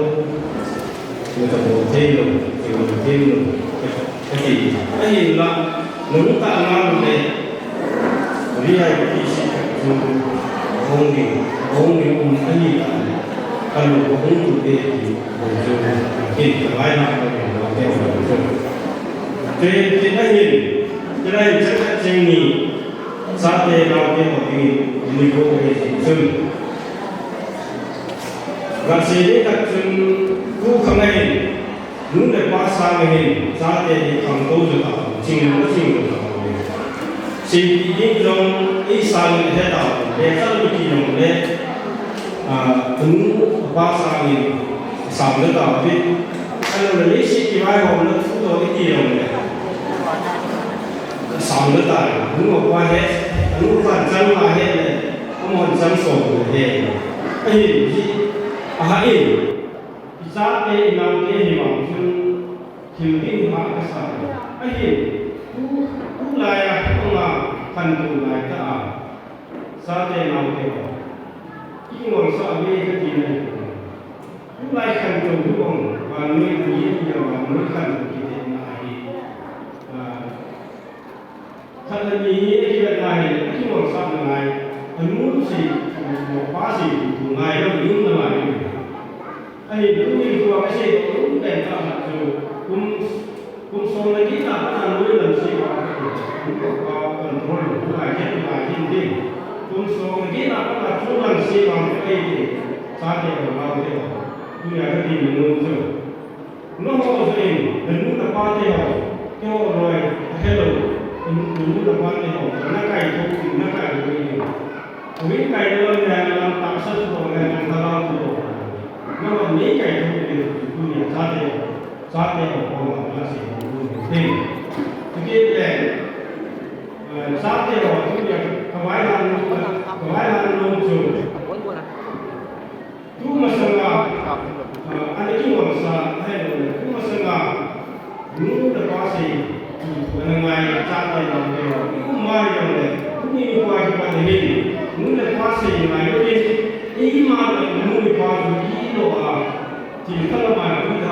na ka bol thei lo, ka bol thei lo, ka, ka ti. Ahin la, na hung ta nga le, ri ai ka ti si ka tu, hung ni, hung ni um ani ta, ka lo ko hung tu te ti, ko jo, ka ti, ka lai na ka lo ko te ko jo. Te, te ahin, te lai chak chak cheng ni, Chate naote ho dingin nikho ahi jeh chun. Gasei ding khat chun tu khang ahin, nu le pa sang ahin, chate hi khangtou jo tah, chinglo chinglo tah. Seipeh ding jong ei sangin ahe tah, le chang kiti jong le, a, nu, pa sangin, sang le tah, le, ano le, leiset kivaihomna thu toh iti jong le. Sang le tai, nu a pa he, nu pan chang la he le, amon chang so le he. Ahi, hi, aha in, i chate, i naote hi vang chun, thil ding ha ka sa. Ahi, tu, tu lai a, tu nga, khantou lai ta a. Chate naote ho. I ngol sa ve ka ti nai. Tu lai khantou tu ong, vannoi tu yin ya vannoi khantou kiti na ahi. Ah, Khat le ni hi a kivetna hi, a kingolsahna ngai, a nu sei, a pa sei, tu ngai lo, i umna ngai. Ahi, tuni tua ka sei toh, um pen tah khat chu, kum, kum som le get na pat a nu lam sei pa, nu pa control lo, tu ngai, ken ngai, ken ding. Kum som le get na pat a chu lam sei pa, tu ei te, chate ho, naote ho. Tunia ka ti nu chu. Nangho jong, nanu napa te ho, keiho loi, ahelou, nanu napa te ho, nakaithou, nakaithou in. Uvin kai lou le, nalam tahsa chu lou le, nang lhagao chu lou. Nangho nei kaithou in, tunia chate ho, chate ho, ho, ho, la se, ho, ho, ho. Chukit le, eh, chate ho, tunia, kavaihan, kavaihan lou chu. Tumasanga, ah, ana kingolsa, ahelou le, tumasanga, nu le pa sei, ana ngai, chate naote ho, i um mai jong le, tuni nikho a kipat hin, nu le pa sei ngai lou le, eima le, nu le pa chu ilou a, thil khat la mai, tu ta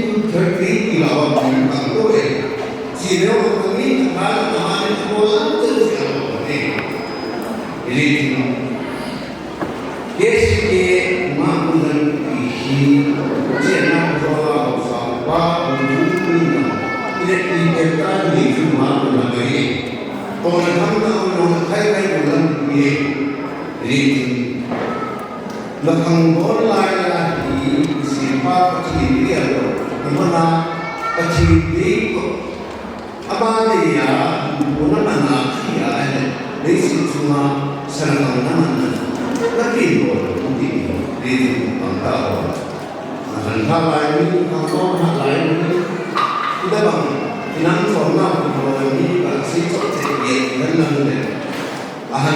two thirty ti la wa mi kang to e. Chi le wa kang ni ka na ma ni ko la te si a ko ni. Ili ti no. Ke si ke ma ku dan ti hi. Chi na ko la ko sa pa ko ni na. Ile ti ke ta ni chu ma ko na ni. Ko na tham na ko na khai khai ko dan ni. Ili ti. Na khang bol lai la hi, si pa Pathen ni a lo, na mana Pathen ni ko, ama ni a, bu na mana khi a he, ni si chunga, sa na khang na mana, na ki lo, ni ni, ni ni pang ta ho. Na khang ta lai ni, khang to na lai ni, ida bang, inang so na, ko ni, ka si so,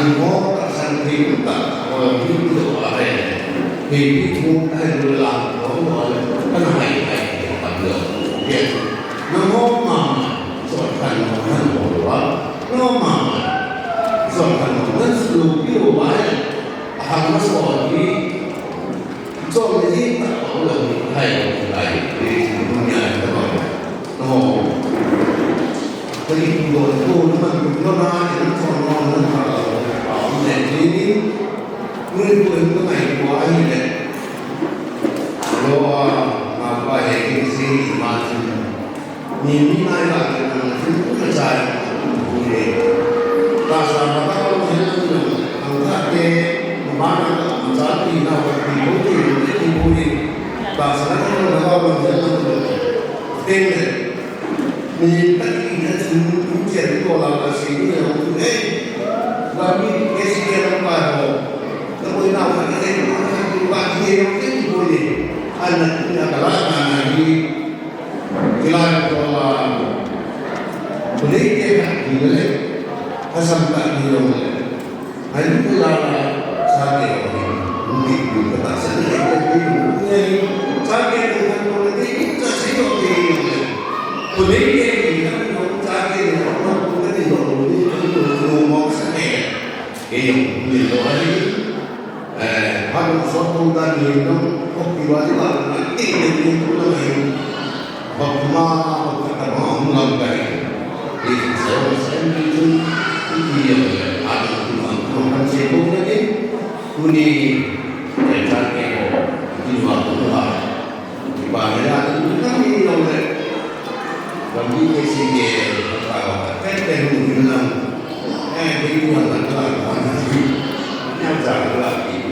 Nangho tahsan thei umtah ho hi idoh a ahile, heipi thu ahin lang ho ho le, kana hai hai, adoh. Yes. Nangho mama, sot khan ho han ho lou a. Nangho mama, sot khan ho han lou pi lou a ahile, ahang ma sot hi, Chom le jing tah pang lou ni, hai lou ni, hai lou ni, dunia ni tah pang. No. Kali ku do, ku no man, ku no na, ni no, no, no, no, no, ni, ni, ni, ni, ku, ku, ku, ngai, ku, ai, ni. Lo, a, ma, pa, he, ki, si, ni, ma, si. Ni, ni ngai la ke na, ni ku na cha ya, ku ni. Tahsa ma ta ko se na ni, ang ta ke, ma na ka, ma cha ti na, wa ti ko ti, ti ti ku ni. Tahsa na ko na ka, wa se na ni. Te ni. Ni ta ki na chu, ku che ko la ka si ni, ku ni. Wa ni ke si ke na pa ho. Ta ko na wa ke ko na ki wa ti, ti ku ni. An na, na ka la na ni. Hilai a kona, khonei te khat hi le, lhasam khat hi jong le, ahin pui a, chate ho hi, hung kipui kha tahsan le, hung kipui, chate te khat ho le, te cha sei ho te jong le, khonei te hi, chate te ho, hung kipui kha ti ho, hung kipui kha ti ho, hung kipui kha ti ho, kei jong, hung kipui kha ti ho. Eh, phat sot tum tan ni nung, kop ti wa ti wa, ti ni ni tu na ni. Bak ma, bak ta ba, um lam ka ni. Ni sa sa ni tu, ti ni ya, a tu ma, tu kan se ko na ni. Tu ni, eh, ta ke ko, ti wa tu wa. Ba ne la ni na ni lo le. Ba ni ke si ke ka ka ka ke ke ni ni na. Eh, ke ni na ka ka ni. Ya ja la ni.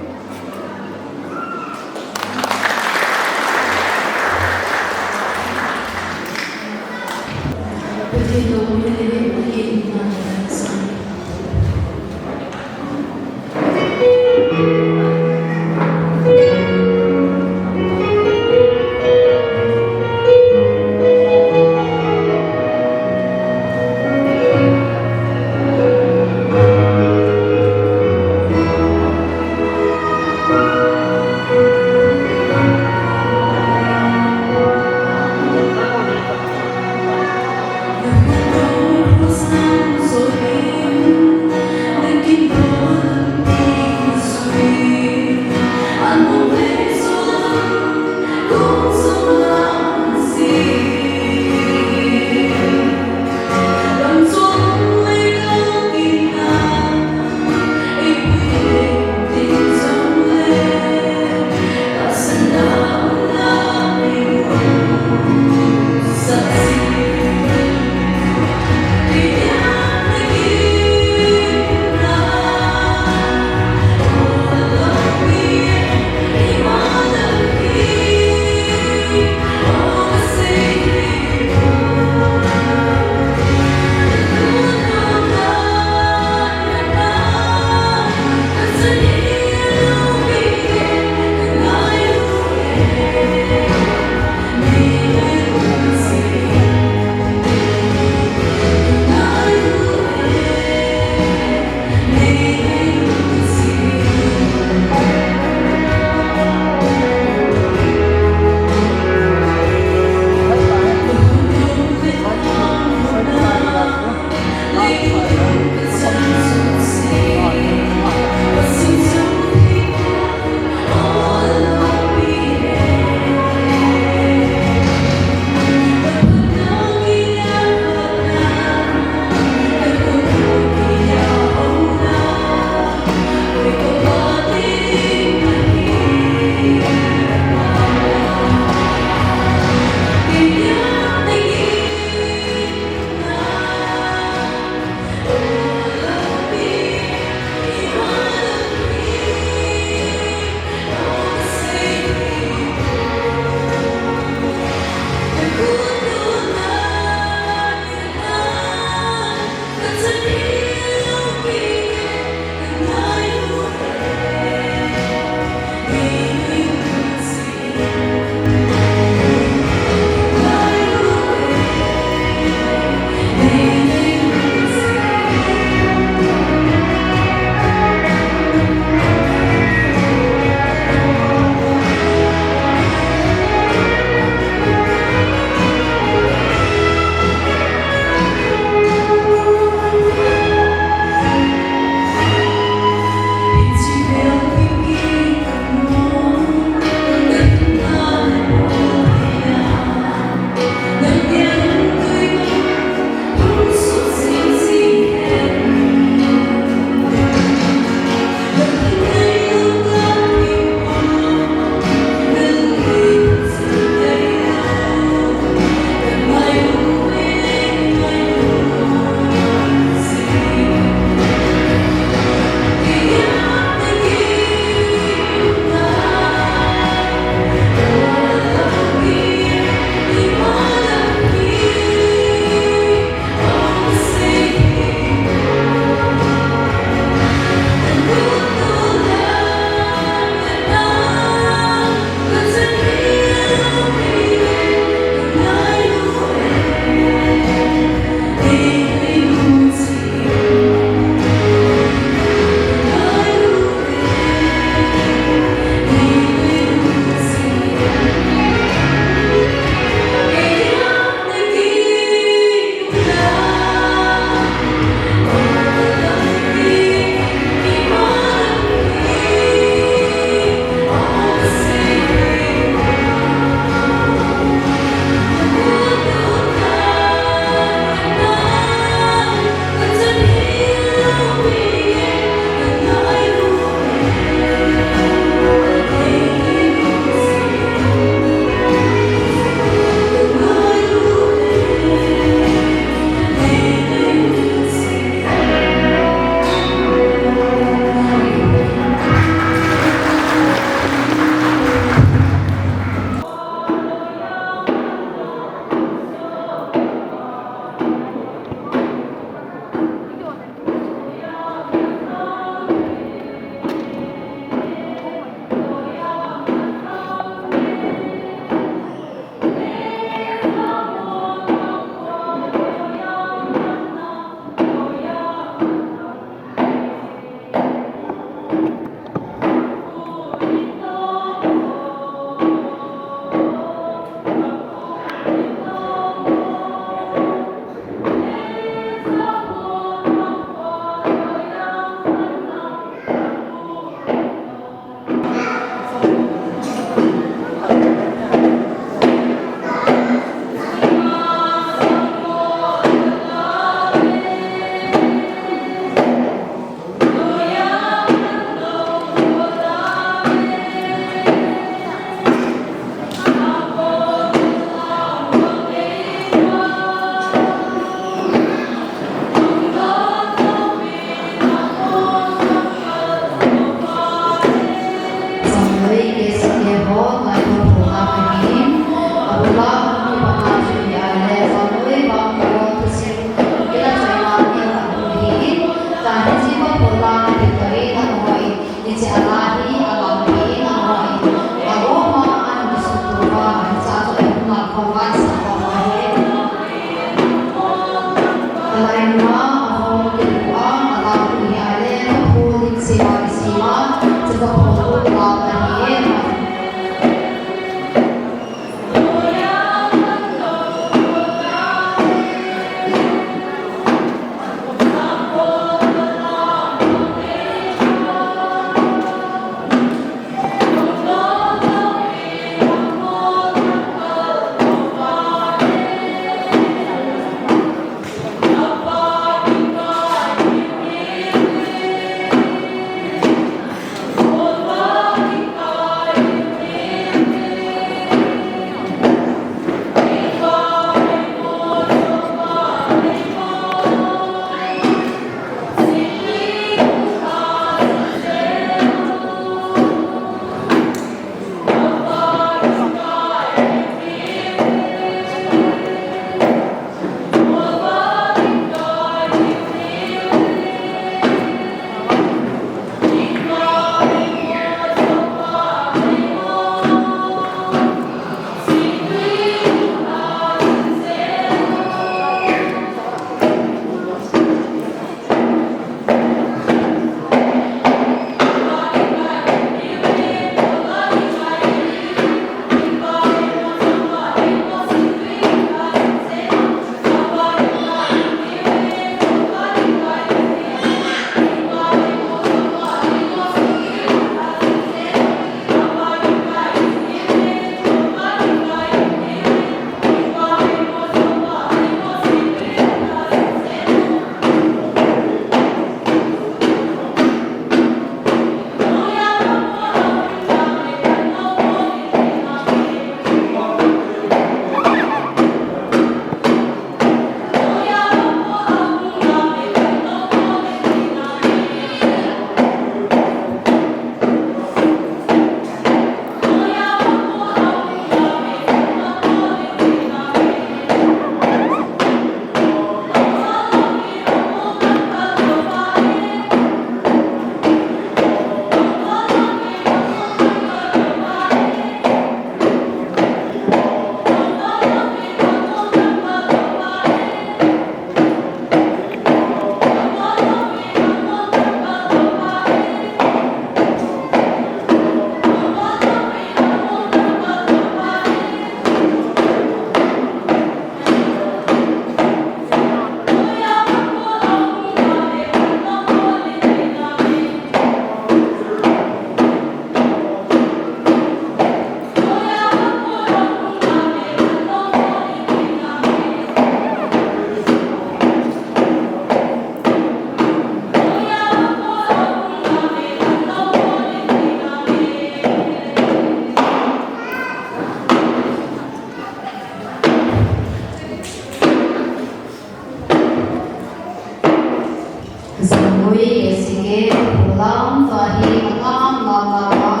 Ui, K C K, Vaphol lam, tua hi, alam, lam, lam, lam,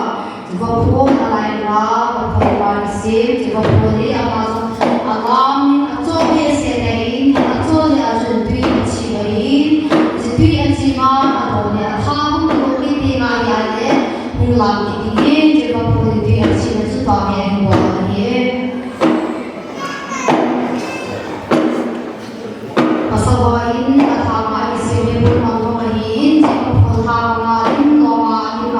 Vaphol, alai, lam, Vaphol, lam, isim, Vaphol, hi, ama, alam, achol, hi, se, le, in, achol, hi, achun, tui, achi, le, in, tui, achi, ma, ato, le, atham, tu, hi, ti, nga, ya, le, hung, lam, ki, ti, in, Vaphol, tui, achi, le, chu, pa, hi, hung, wa, hi. Pasal in, athama isim hi pun mang mang ahin, Vaphol thama in, loma in,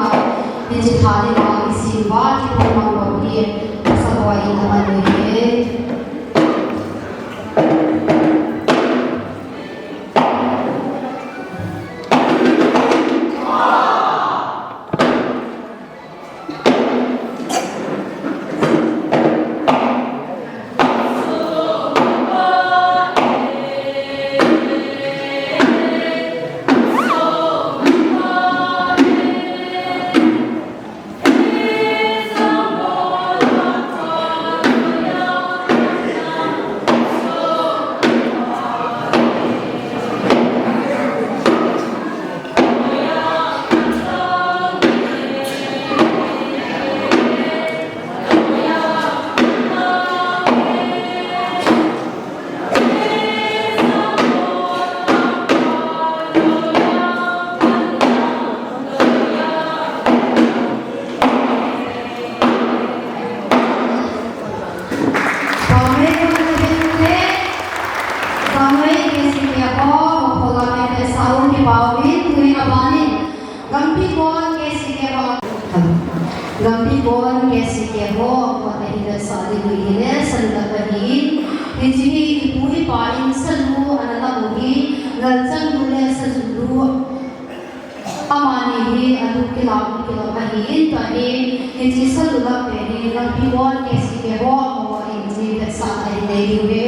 hiche tha lima isim ba, hi pun mang mang hi, pasal in aman hi. Gampi Kon K C K ho, Gampi Kon K C K ho, kona hi vetsah ding u hile, salu la ahin, hiche hi ipu ipa in salu ana lam u hi, ngalchang lu le salu lu, amani hi alu kilam, kilam ahin, tua hi, hiche salu la pe hi, Gampi Kon K C K ho, amaho in hiche vetsah ahin nei diu hi.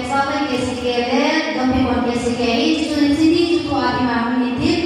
Saban K C K le Dompimon K C K hi, student city chu thua ima hung in tin.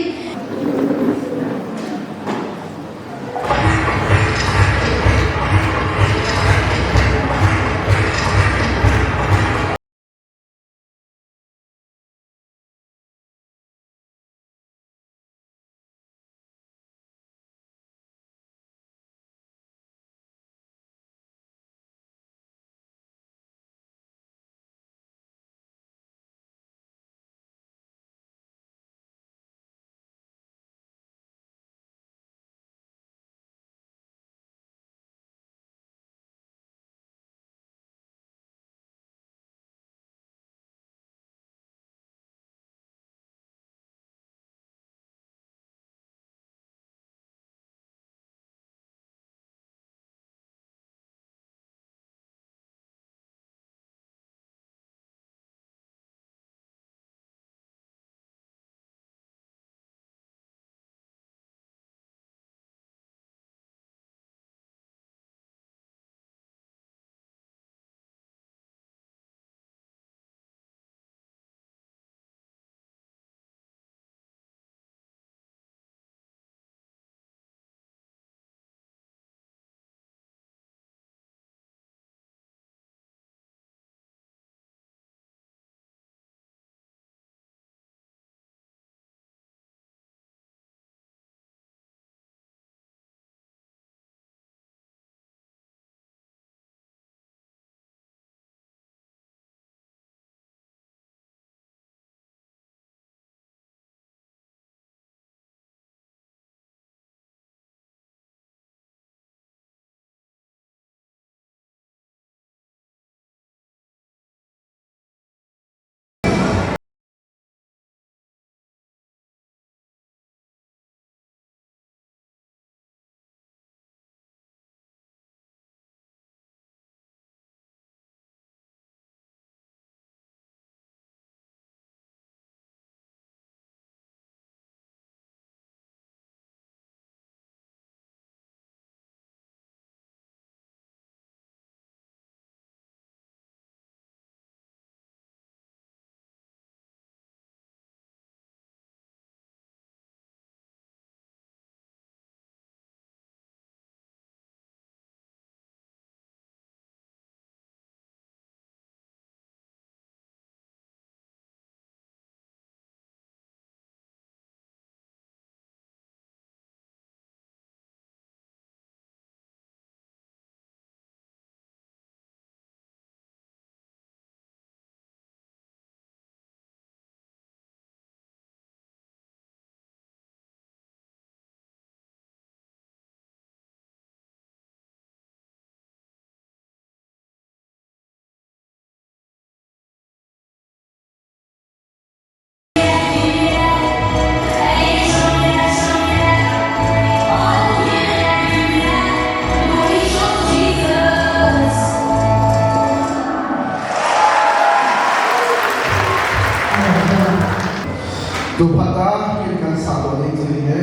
Tuphat a, kin kan sah doh ding chu hi le,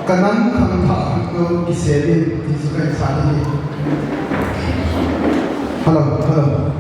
ka nam khangthah khat ko kisem in, ti chu kan sah ding hi. Hello, hello.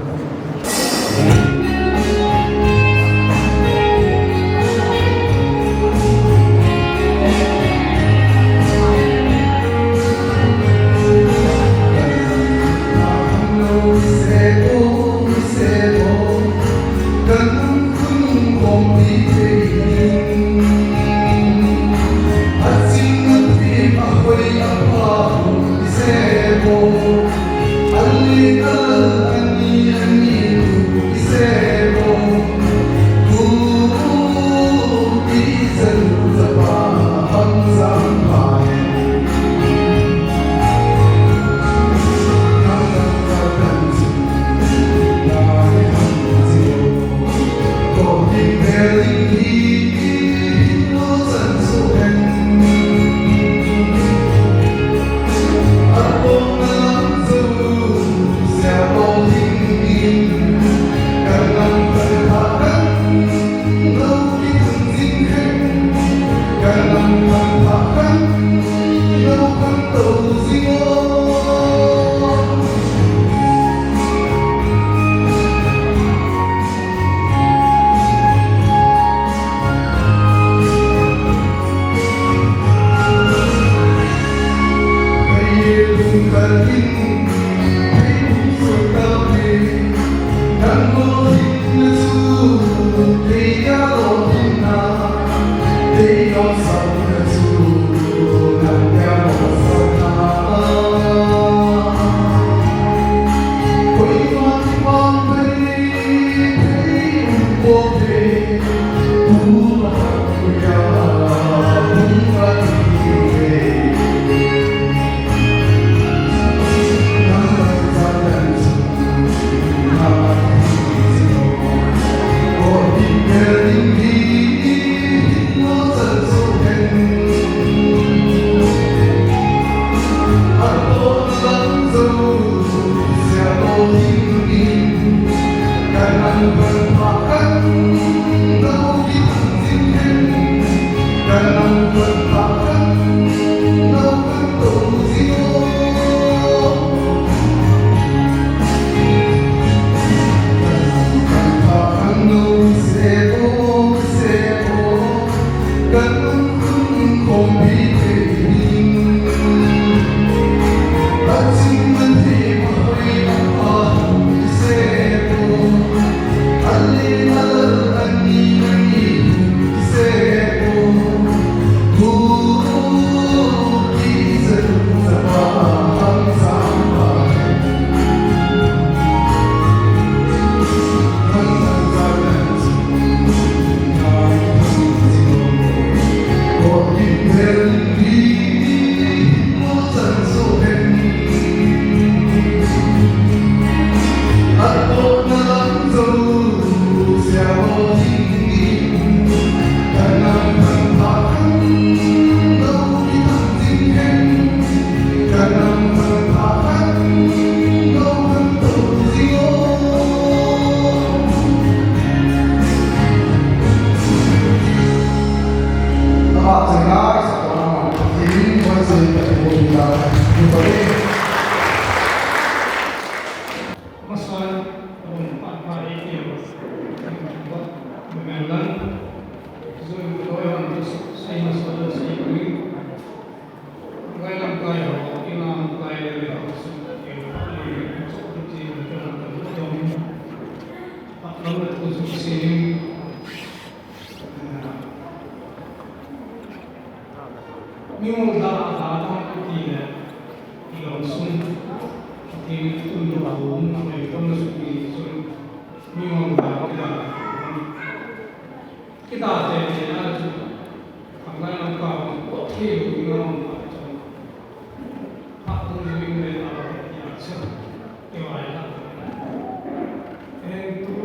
Mingol da a da da ti le, i lungsung, ti tun do a um, a mai tun su ni su, mingol da ki da. Ki da te te a chu, a ngai lam ka ko the lu ni ngam a chu. Phat tung jing le a, ya cha. Ke wai la. En tu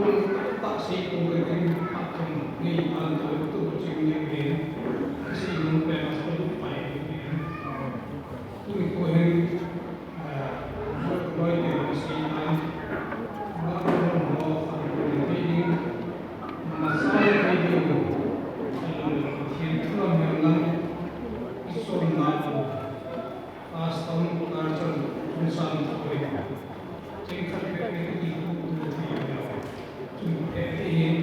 ta si tu ke tin phat tung ni an tu tu jing ni ke. Si nu pe mas tu pai ni. Tu ni ko hen, eh, loi te si ta. Ma ko mo fa ni ni. Ma sa ni ni. Thin tu lam yang lam. Isom na. Pastor Karchon Tunsang Thawi. Cheng khat pet pet i hu u ti le. Chun pet pet hin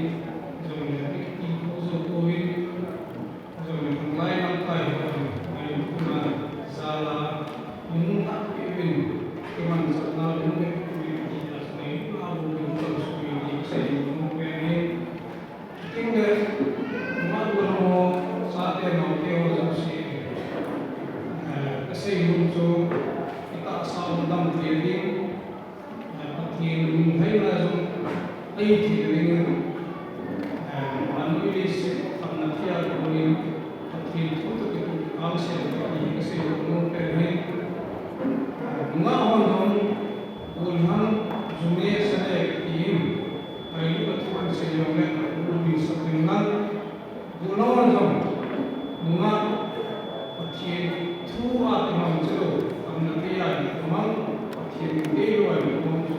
jong le i hu jo ko in. Jong le hung lai lam kai ho in. Ngai lu na jala. Nung na pi win. Kiman sa na lu ne pi win ti na sa ne. Na lu ne ko su win ti se nung pe ne. King le, ma lu mo, sa te mo, te ho jong si, eh, ka sei lum chu, i tahsa um dam pi ding, eh, Pathen lung hei na jong, ei ti ding, eh, ma lu i si, kam na tia lu ni, Pathen thu tu ki tu, kam se tu ki ka sei lum mo pe ni, eh, nga hon hon, Bulhang jung le sa le kiti in, Bailu a thu kan sei jong le, bul min sak ding lang, bulhang jong, nungah, Pathen thu a kimang chu, kam na thei a kimang, Pathen min thei lou a kimang chu,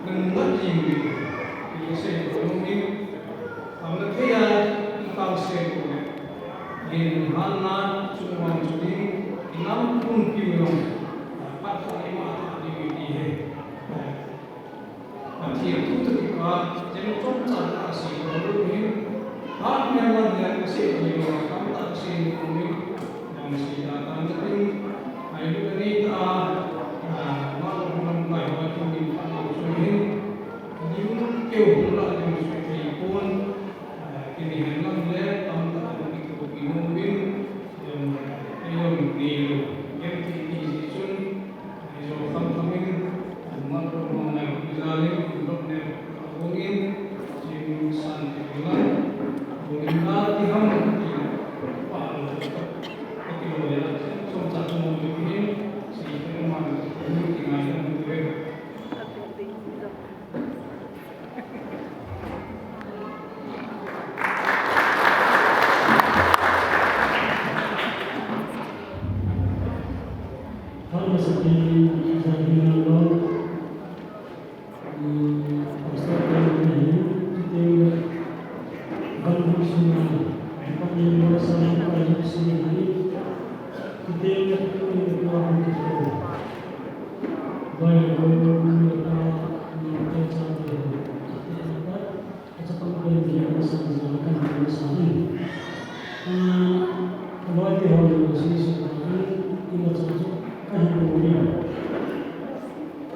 nungah jing ding, ti sei jong ding, kam na thei a, i kam sei jong le, len han na, chung wang chu ding, i nam pun piu jong, Pathen ima tha ding ti he. Pathen thu tu kipah, chen chomcha na sei lou hin, hat mel lam le ka sei ti lou, tamtah ka sei lou hin, jong sei da tan tin, ai lu ka nei ta, ah, ma lo lam kai ho tu min pa lo chu hin, lim Keu hung lah ding sui thei pon, ah, kini hen lam le tamtah in kikopi nom uvin, em, kei jong nei lou, gen thei ti jeh chun, nei jo kham kham in, ah, man ro mo ngai hu jal in, lop ne ka hung in, jing san ti la, hung in la ti ham ti, pa lo, ka ti lo le la, chomcha chom mo ti hin, si te man, ti ngai ham ti ve.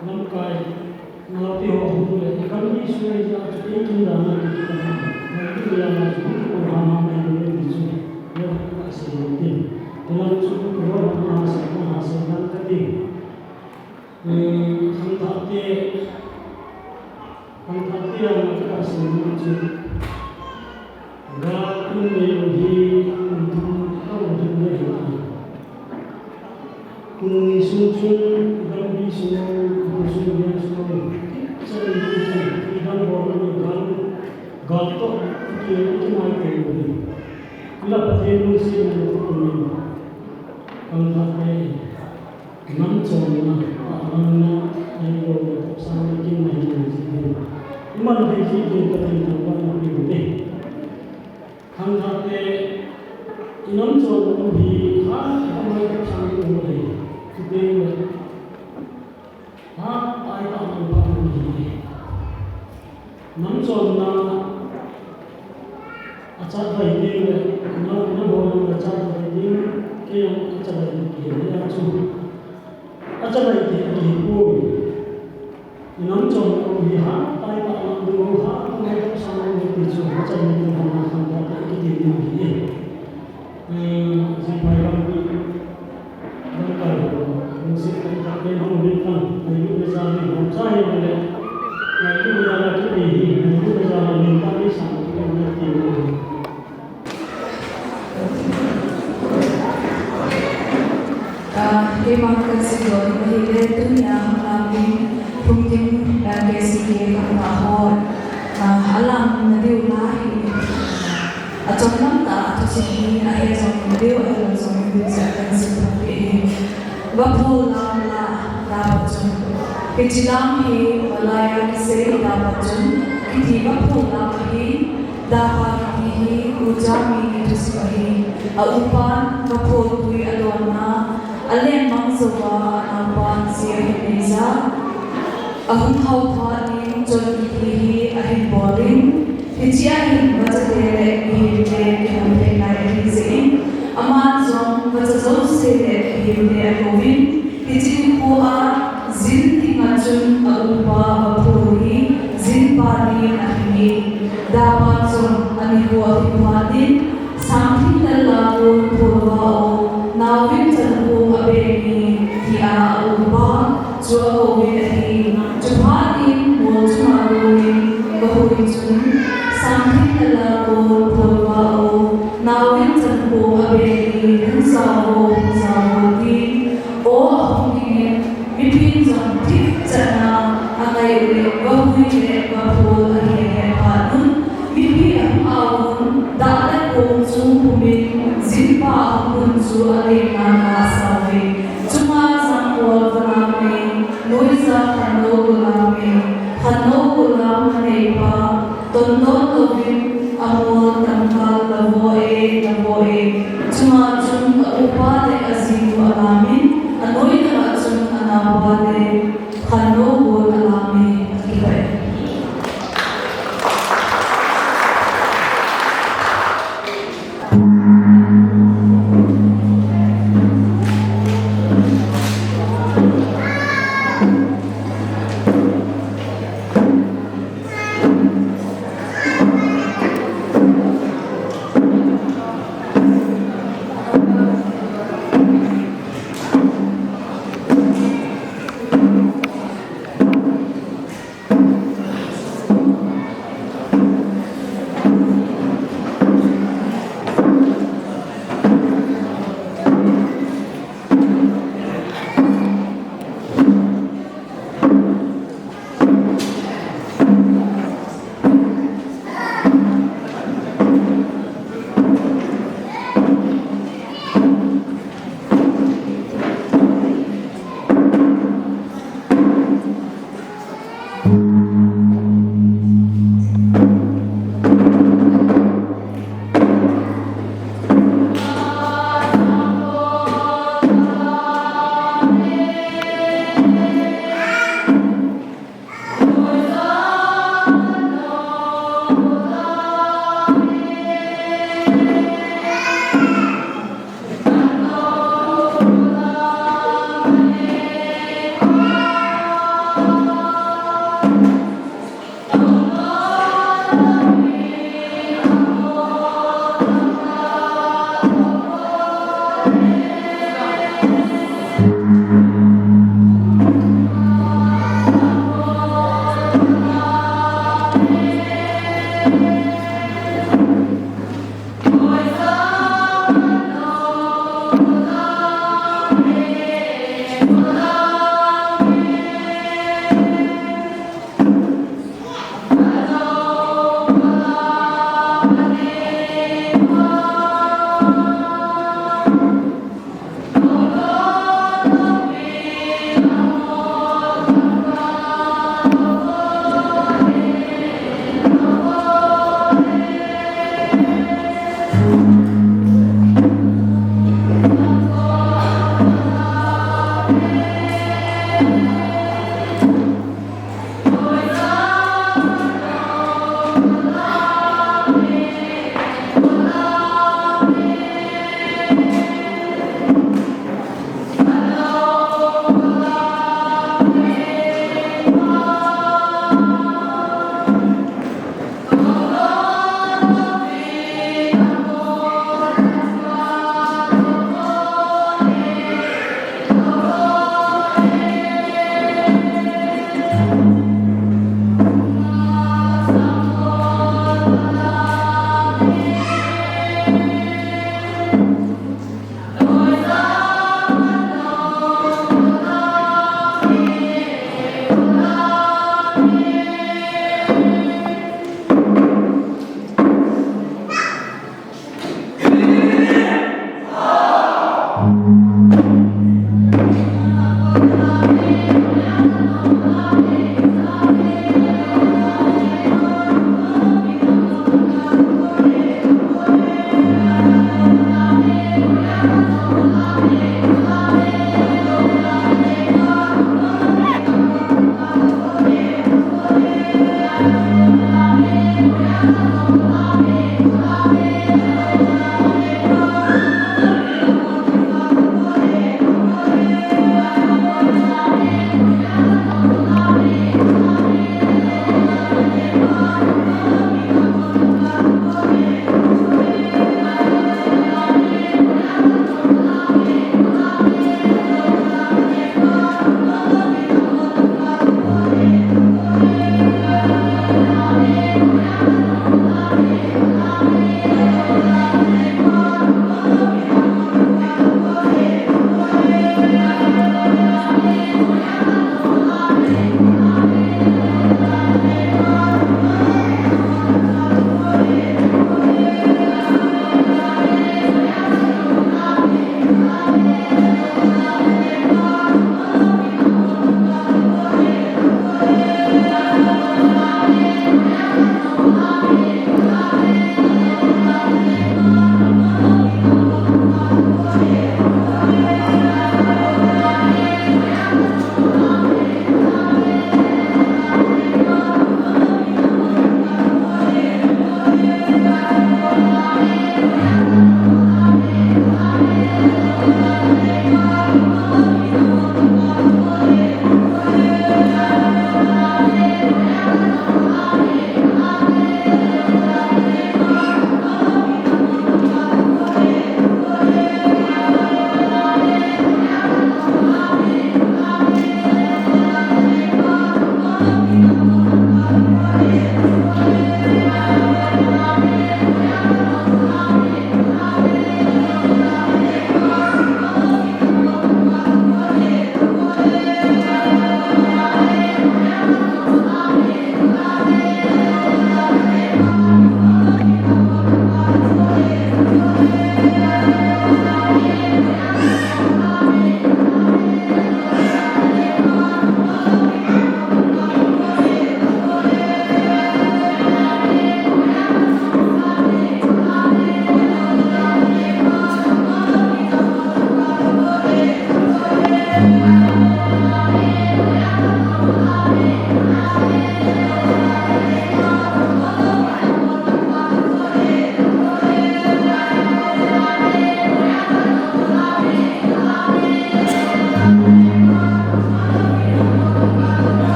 Lamkai, naote ho ahung le, i gam mi sui ja chu, i kin dan a ki kan. Ngai tu ya na chu, ko ha ha mai lo ni chu. Ya ka se lo tin. Te lam chu, ko ha ha se, ha ha se dan ka tin. Eh, khangthah te, khangthah te a ka se lo chu. Ga kun nei lo hi, kun thum, ka lo thum le hi. Kum ni sung chun, i gam mi sung, kum sung ni sung, sa ni sung, i gam bol ni gal, gal to, ki, ki mai kai ni. Ila Pathen lungset na kum ni. Khangthah te, nam chonna, a nam na, ai lo, sa ni kin na ni. Iman dei ji kin Pathen thangvah na ni. Khangthah te, i nam chonna u hi, ha, ha mai ka chang u le, tu te le, ha, ai ta mai pa u hi. Nam chonna, a chat vai te le, na, na bol a chat vai te, ke a chat vai te, ke a chu. A chalai te a kihi poi. I nam chonna u hi ha, tai ta lam ding u ha, tai ta sang u ti chu, a chalai te ha na khangthah te kiti u hi. Eh, ji pai lam ni, lam kai u, music kan ta ke hong ni kan, ai u ni sa ni, hong sa hi le, ai u ni ala kiti hi, ai u ni sa ni, ta ni sang u ni ti u. Ah, keima kasei don ahile, tunia hung lam ding, Phungthim, ah, K C K khangthah ho, ah, alam na diu lai, achom lam tah a thusim hi, ahe jong na diu, ahe jong na diu, jeh a kahin sim thei hi. Vaphol lam la, da pa chun. Hiche lam hi, malai a kisei da pa chun. Hiche vaphol lam hi, da pa kiti hi, ucha mi ni thusim ahi. A upan, vaphol tui adon na. Alen mang jouva, anaopan ji ahin nei ja. Ahung hao phat in, chon kiti hi, ahin bol in. Hiche a hin vachate le mihem te kihou thei ngai ahi jeh in, aman jong vacha jouse le mihem te akouvin, hiche nikho a jin dinga chun a upa vaphol hi jin pa din ahi. Da pa jong anikho ahung phat in, Sangthinlal a kon phol va o, naovin chankhom abeng in, tia a upa chu akouvin ahi. Chuphat in mol chunga konin vahui chun, Sangthinlal a kon phol va o, naovin chankhom abeng in, hung jao o, hung jao o, tin, aw ahung dingin, mipin jong thipchan a angai u le, vahui le vaphol ahi ahe phat un, mipi ahung aum un, dah le kong chung pumin, jinpa ahung un chu alenna kasa uve. Chunga jang kol valam e, noija khannou valam e, khannou valam aneipa, tonlon louvin, amol tamkal lavo e, lavo e. Chunga chun a upa le ajinu alamin, anoiya chun anaopa le khannou bol alamin, akipah e.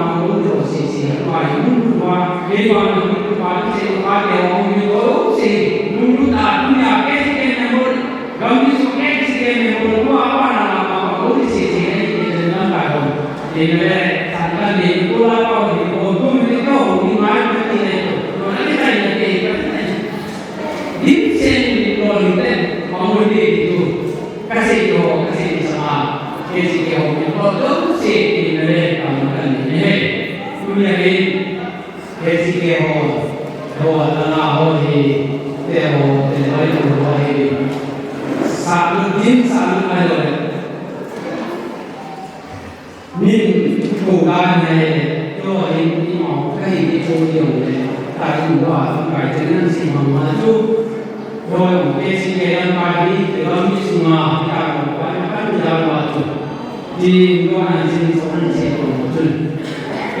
pang lou jo sese, tua hi lunglut uva, keiman lunglut uva, se uva, te ho, mi ho, se, lunglut a, tunia, K C K member, gam ni su K C K member, tua, pa na, na, pang lou sese, ai, ke, lam ka ho. Te na le, sa ka ni, ko la pa ho, ni ko, tu, ni ko, ni ngai, ni, ni, ni, ko, na, ni, ni, ni, ni, ni, ni, Dim sen in lo ni ten, ma mo ni tu. Ka sei ho, ka sei ni sama. Ke si ke ho, ni ho, to se ni na le, ka mo ka ni ne. Tu ni a ni, ke si ke ho, ho, la na ho ni, te ho, te ho, ho ni. Sa lu din, sa lu na lo. Min ko ka ne, to in, i ma, ka hi ni ko ni le, ta in wa, ka te nan si ma ma tu. Ro, ke si ke nan pa hi, ke ro mi su ma, ka ko pa na kan ja wa tu. Ti ro an sin so an se ko tu.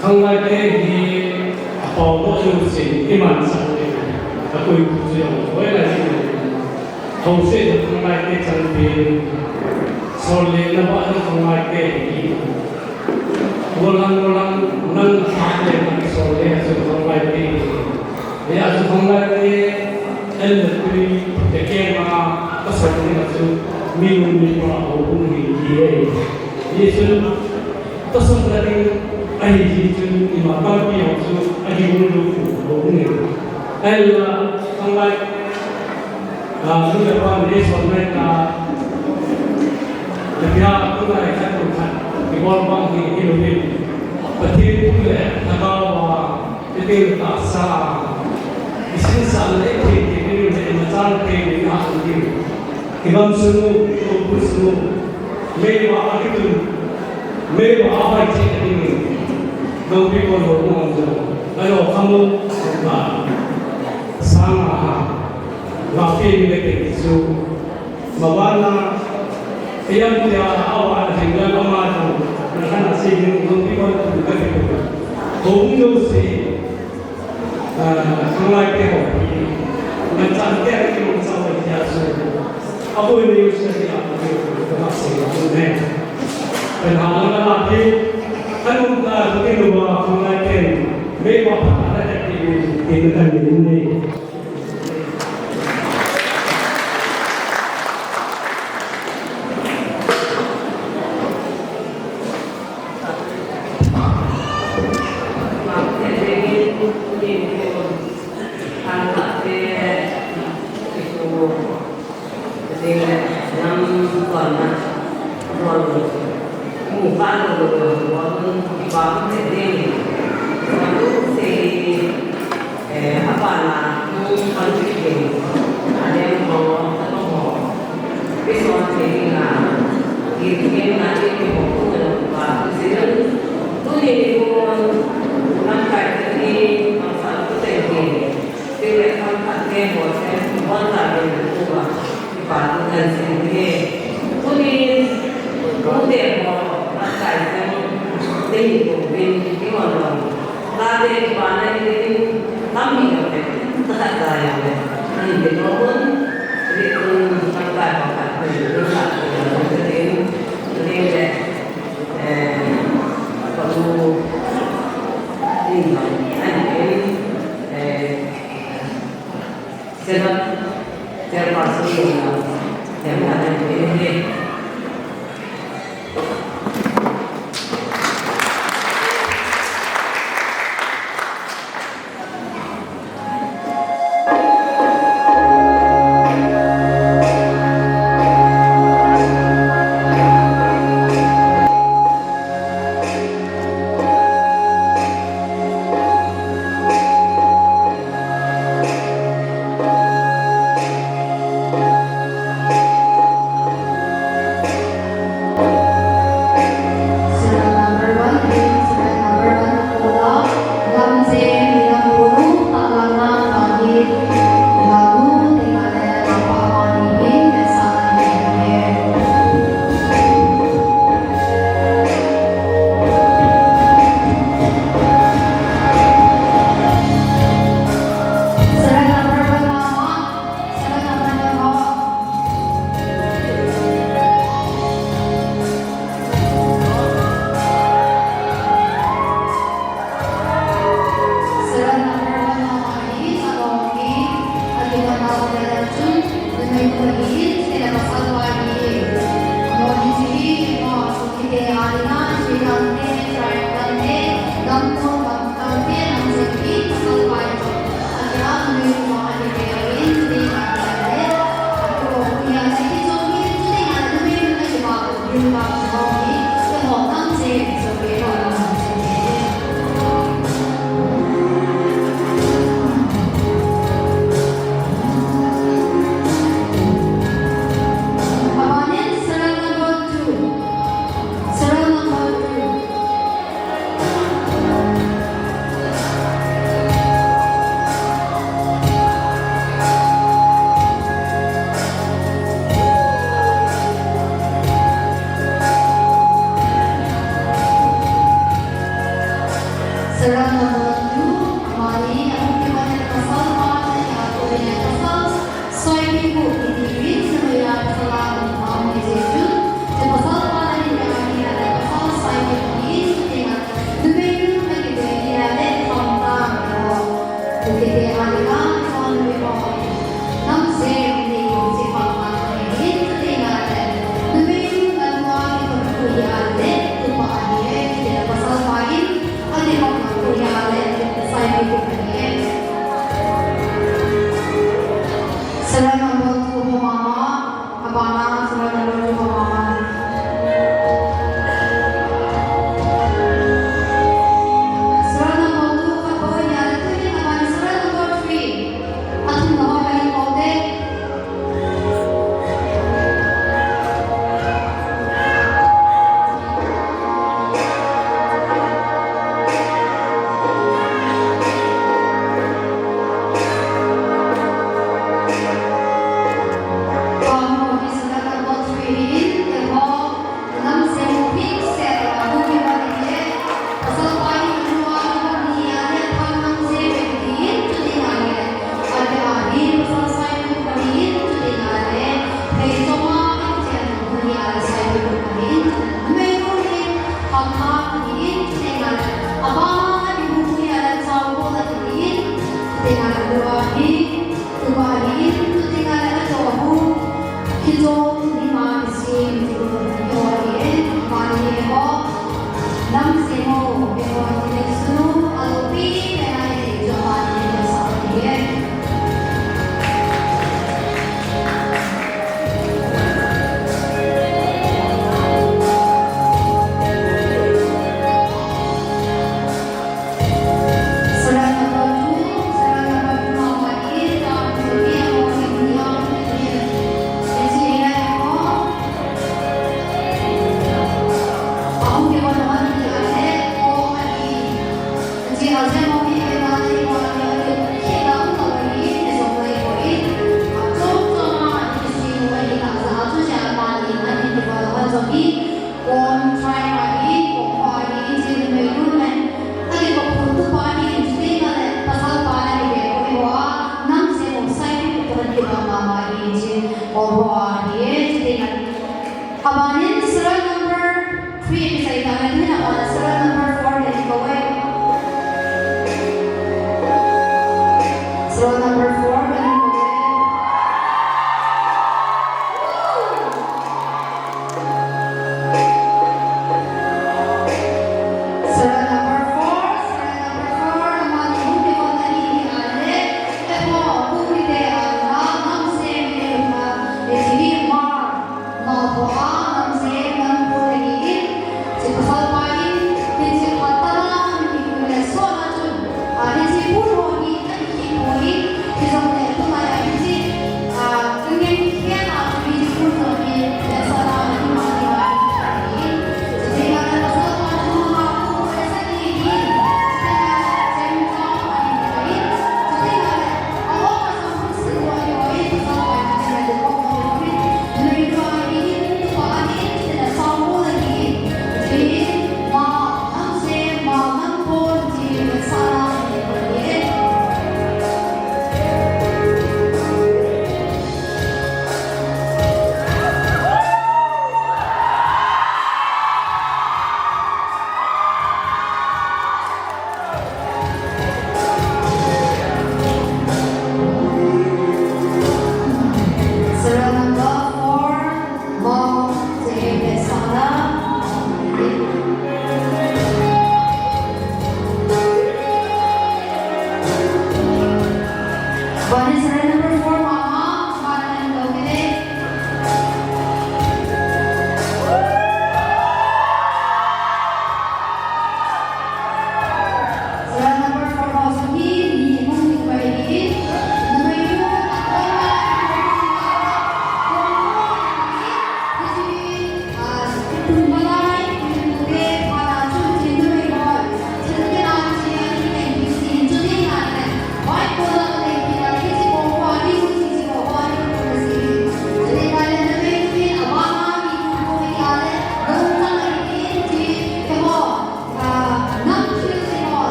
Khanglai te hi apao lo chu sin iman sa le, akoi chu jong hoi la ji. Hausa le khanglai te chan pin, sol le na ba na khanglai te hi. Golang golang nang kha le na sol le chu khanglai te. Ya chu khanglai te, en le tui, te ke ma, ka sol le na chu, mi nu mi pa, ho bu hi hi. Ye chu, Tasam na ding ahi ji chun ima tampi ho chu ahi mun lu pu ho ni. Ella khanglai, a, mun le pan le son le ta. Le pia khanglai khat tu khat. Ki bol bang hi hi lu ni. Pathen tu le kha ta wa. Itin tahsa, isin sa le thei thei ni le, imacha thei ni na ni. Igam sunu, ipu sunu, meiva akitun, meiva ahoi thei ni. Nang pi kon ho mo jo. Ayo khamu, na, sanga ha, na pi ni le ke su. Mabana, iyam tia awa jinglan ama tu, nakan asi ni nung ti kon tu ka ti tu. Hong yo si, ah, khanglai te ho. Ngan chan te ani nung sa wa tia su. Abu ni yo si ni abu ni yo si ni abu ni. Kan ha la la ti, kan um ta tu ni wa khanglai te, me wa pa ta ta ti ni, ti kan ni ni. Te mo, ma kai te mo, te ni ko bin, ki mo lo. La te ki ba na ni te ni, tam ni ko te, ta ta ya le. Ni te mo mo, ni ko ta ta ba ka, ni ko ta ta ya le, ni te ni, ni le, eh, ko lu, ni lo, ni te ni, eh, Senate chairperson, eh, eh, eh, eh. Serial number two ho mama, abana serial number two ho mama. Serial number two khat bou ahi a, tuni abana serial number three. Athumna ho kani bou te. Ahi, chuteng a. Abanin serial number three kisei ta na, aban serial number four le ni ko e. Serial number four le ni ko e. Serial number four, serial number four, amani hung kivon ahi, ahi. Eho, hung kite a, na, nam se mi te na, e si ma, ma ko a, nam se, nam ko le ni.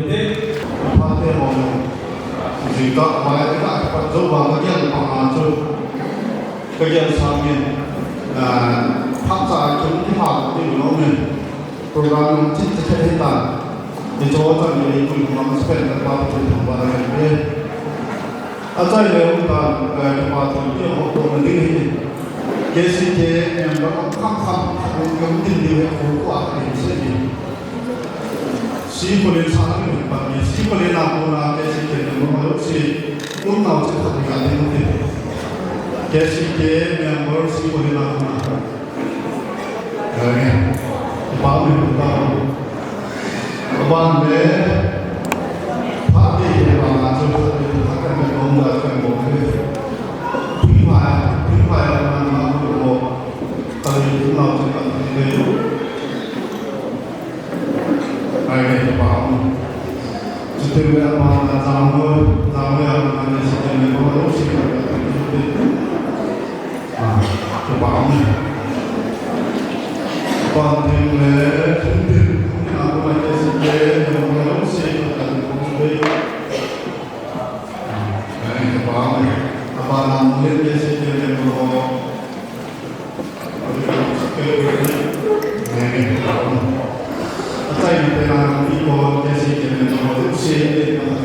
Te, pha te ho. Jingkah vai ka pat jo ba ka gel pa nga chu. Ka gel sa min. Ah, phat cha chu ki ha ti lo min. Program chi chi he ta. Ni cho ta ni ku ma spend ka pa tu ba na ke. Achai le u ta, eh, pa tu ti ho to na ding hi. K C K member kham kham kham din di he ko ko a ni se ni. Si ko le sa ni pa ni si ko le na ko na K C K member ho si. Ko na che kha ni ka ni. K C K member si ko le na ko na. Amen. Pau ni pau. Aban le. Pha ti le ba na chu pha ti pha ka ni dong da ka dong ni. Phi pha, phi pha ya na na ko. Ta ni na chu ka ni. Amen. Pau. Chu te le ba na za mo, za mo ya na ni si ni mo si ka ni. Ah, kipah ni. Banting le, banting. Aku mai ke si ke, yang mau si, akan kong be. Ah, kipah ni. Apa nama le ke si ke, yang mau. Atai ni pena ni ko ke si ke, yang mau si, yang mau.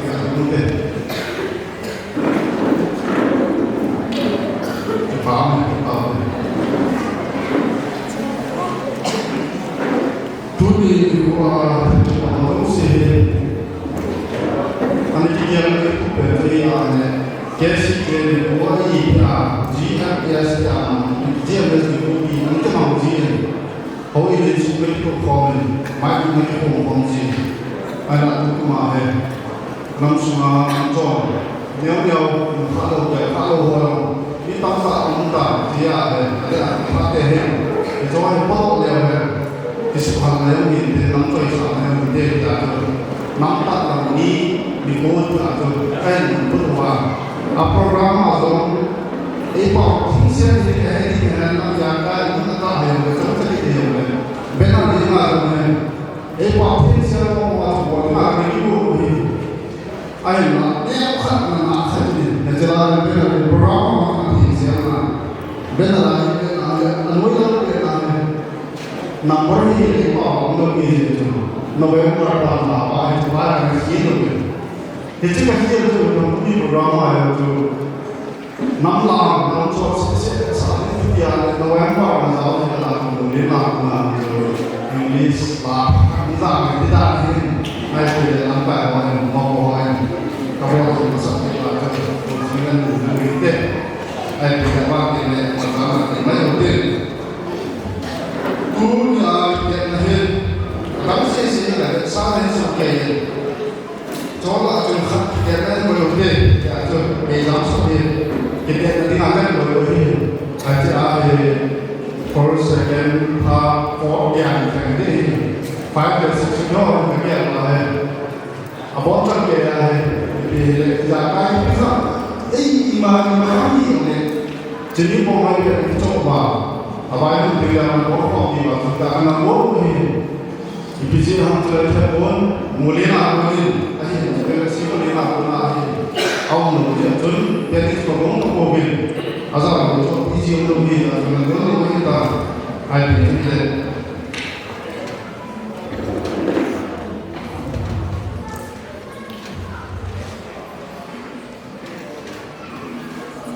Tuni kua, se, ani kikiang ni kupe ni ane, K C K ni kua i a, G M S a, G M S ni kupi, ani kemang G M. Ho i ni supe ko komin, mai ni ko komin. Ana tu kuma he. Nam sunga an chon. Neo neo, kha lo, kha lo ho lo. Mi tam ta, um ta, tia he. Ale a, kha te he. I chon he po le he. I su han le mi te nam choi sa le mi te tia chon. Nam ta la mi, mi ko tia chon. Kai ni ko wa. A program a chon. E pa, sin se ni ke he ni he na ya kai ni ta he. Chon se ni he. Bena ni ma chon he. Ei pa phin sia mo mo a chu bol ma ni ki bol hi. Ai ma, ne khat na na khat ni. Na jela ni pe na ni program ma khat ni sia na. Be na la ni pe na ni, a noi la pe na ni. Number hi ei pa mo ni ni chu. November pa ma pa hi pa ni si no ni. Hichi ka hi chu ni program ma ya chu. Nam lang, nam chot sese, sa ni tia le November na jao ni la ko le na ko na ko English la, ni la ni da ni, ai ko le nam ka ho ni mo ko ho ni, ka ho ni sa ni la ko ni na ni ni te, ai ko le ba ni le ma sa na ni mai ko te. Ku ni a ke na he, ka se se na sa ni sa ke. Chol a chun khat kiketna in bol ute, tia chun, mei jam sot in, kiketna dinga kan bol u hi, a tia hi, first, second, third, fourth, tia hi kan ding hi, five le six no, ka tia ma hi, a bon chan ke a hi, ipi le, tia kai hi sa, ei, ima, ima hi le, chini po mai le, ki chok ba, a bai mun tia, ko ko ki ba, ta na mo hi. Ipi jeh ham tile thepon, mu le na pon in, ahi, galaxy mu le na pon a ahi. Aum lou jeh chun, panic to bong to bong in. Ajao lou chu, ijeh um lou hi, ajao lou hi ta. Ai, pi le.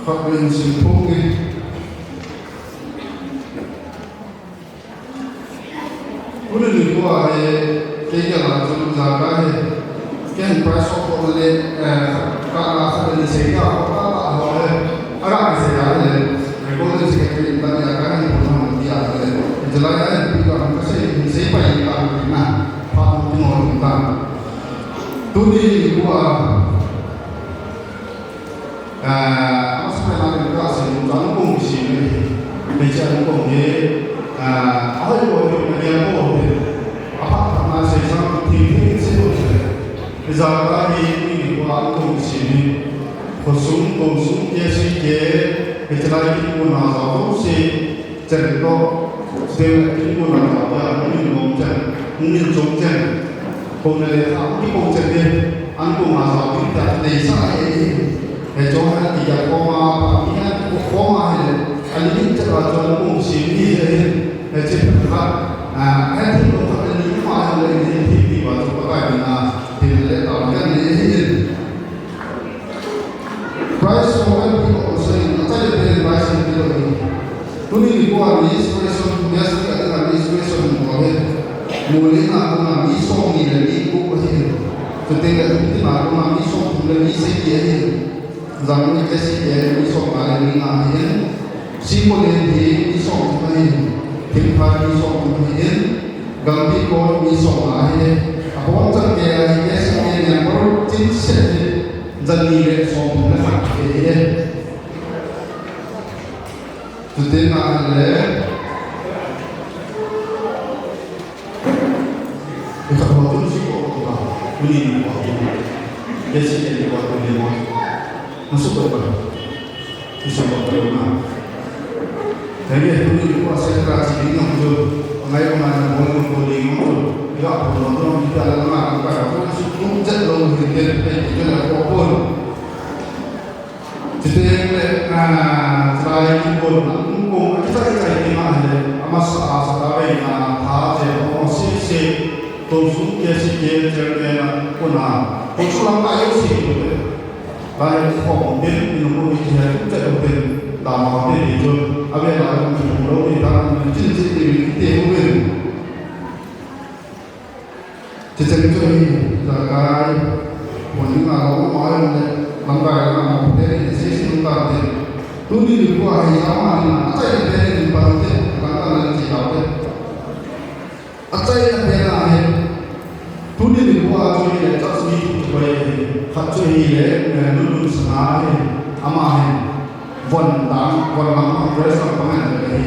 Khat ven sim phung ni. Tuni nikho a hi, kei gel a chun jaga hi, ken prize of honor le, eh, ka, ka, ka, ka, ni sei ka, ka, ka, ka, ho le, a ka, ni sei a le, recording secretary in ta ni a ka, ni ko na ti a le, in July a, in pi ka, ka sei, ni sei pa in ka, ni na, pa, ni mo, ni ta. Tuni nikho a, Ah, masa pen a ka sei, jang kong sei ni, ni jang kong ni, ah, ahoi ko ni, ni ko ni, apa apa na sei sang ting ting sei ko ni, ni jang ka ni, ni ko a kong sei ni, ko sung, ko sung ke sei ke, ni jang ki ko na sa ko sei, chen ko, sei ki ko na sa ko, ni mo chen, ni mo chen. Kong le kha ki kong che de, an kong a za ding ta nei sa e. He jo ha ti ya kong a pa ti ha kong a he le. An ni che ba jo kong si ni he. He che kha. A, he ti kong kha ni ma he le ni ti ti ba jo pa ka ni na. Ti le ta kan ni he. Prize for well people also in, a chai le pen prize in below in. Tuni nikho a mi inspiration, mi a sika dinga mi inspiration mo ve. Mo le na kona mi som ni le mi ko ko hin. Chuteng le tuni na kona mi som thum le mi sagi ahin. Jangmi Kesi le mi som nga le mi nga ahin. Simo le hi mi som thum ahin. Thingphai mi som thum ahin. Gangpi Kon mi som nga ahin. Abon chan ke ahi Kesi le member chin se ahin. Jani le som le khat te le. Tute na le. Ikha ho tun si ko ko ba. Kuni ni ko. Kesi ni ko ko ni mo. Nasu ko ba. Nasu ko ba na. Henge, kuni ni ko se ka chi ni ngam jo. Ngai ko na mo ko ni ngam jo. Ya ko no no ni ta la na ka ko su tu je lo ni te te je la ko ko. Chuteng le, ah, chulai kikon, kong, a kichai chai ding ahi le, amasa a sata vei na, tha che, ho sese, tonsung Kesi le chairman a, kona, ko chu lam ka yo si tu le. Lai khom den, inu ko mi che, tu che tu den, da ma te ni chu, a ve la ko mi lo ni ta, ni chin chin ni te ko ve. Chucheng chu hi, jakai, mun ni nga lo ma le, lamkai la ma te ni se si ta te. Tuni nikho a hi ama ni na, achai te ni pa te, lamkai la ni ta te. Achai na te na he. Tuni nikho a chu hi le, just me chu ko ye. Khat chu hi le, eh, Lulun Sana he, ama he. Von dang, von lam, dress lam pa ngan le he.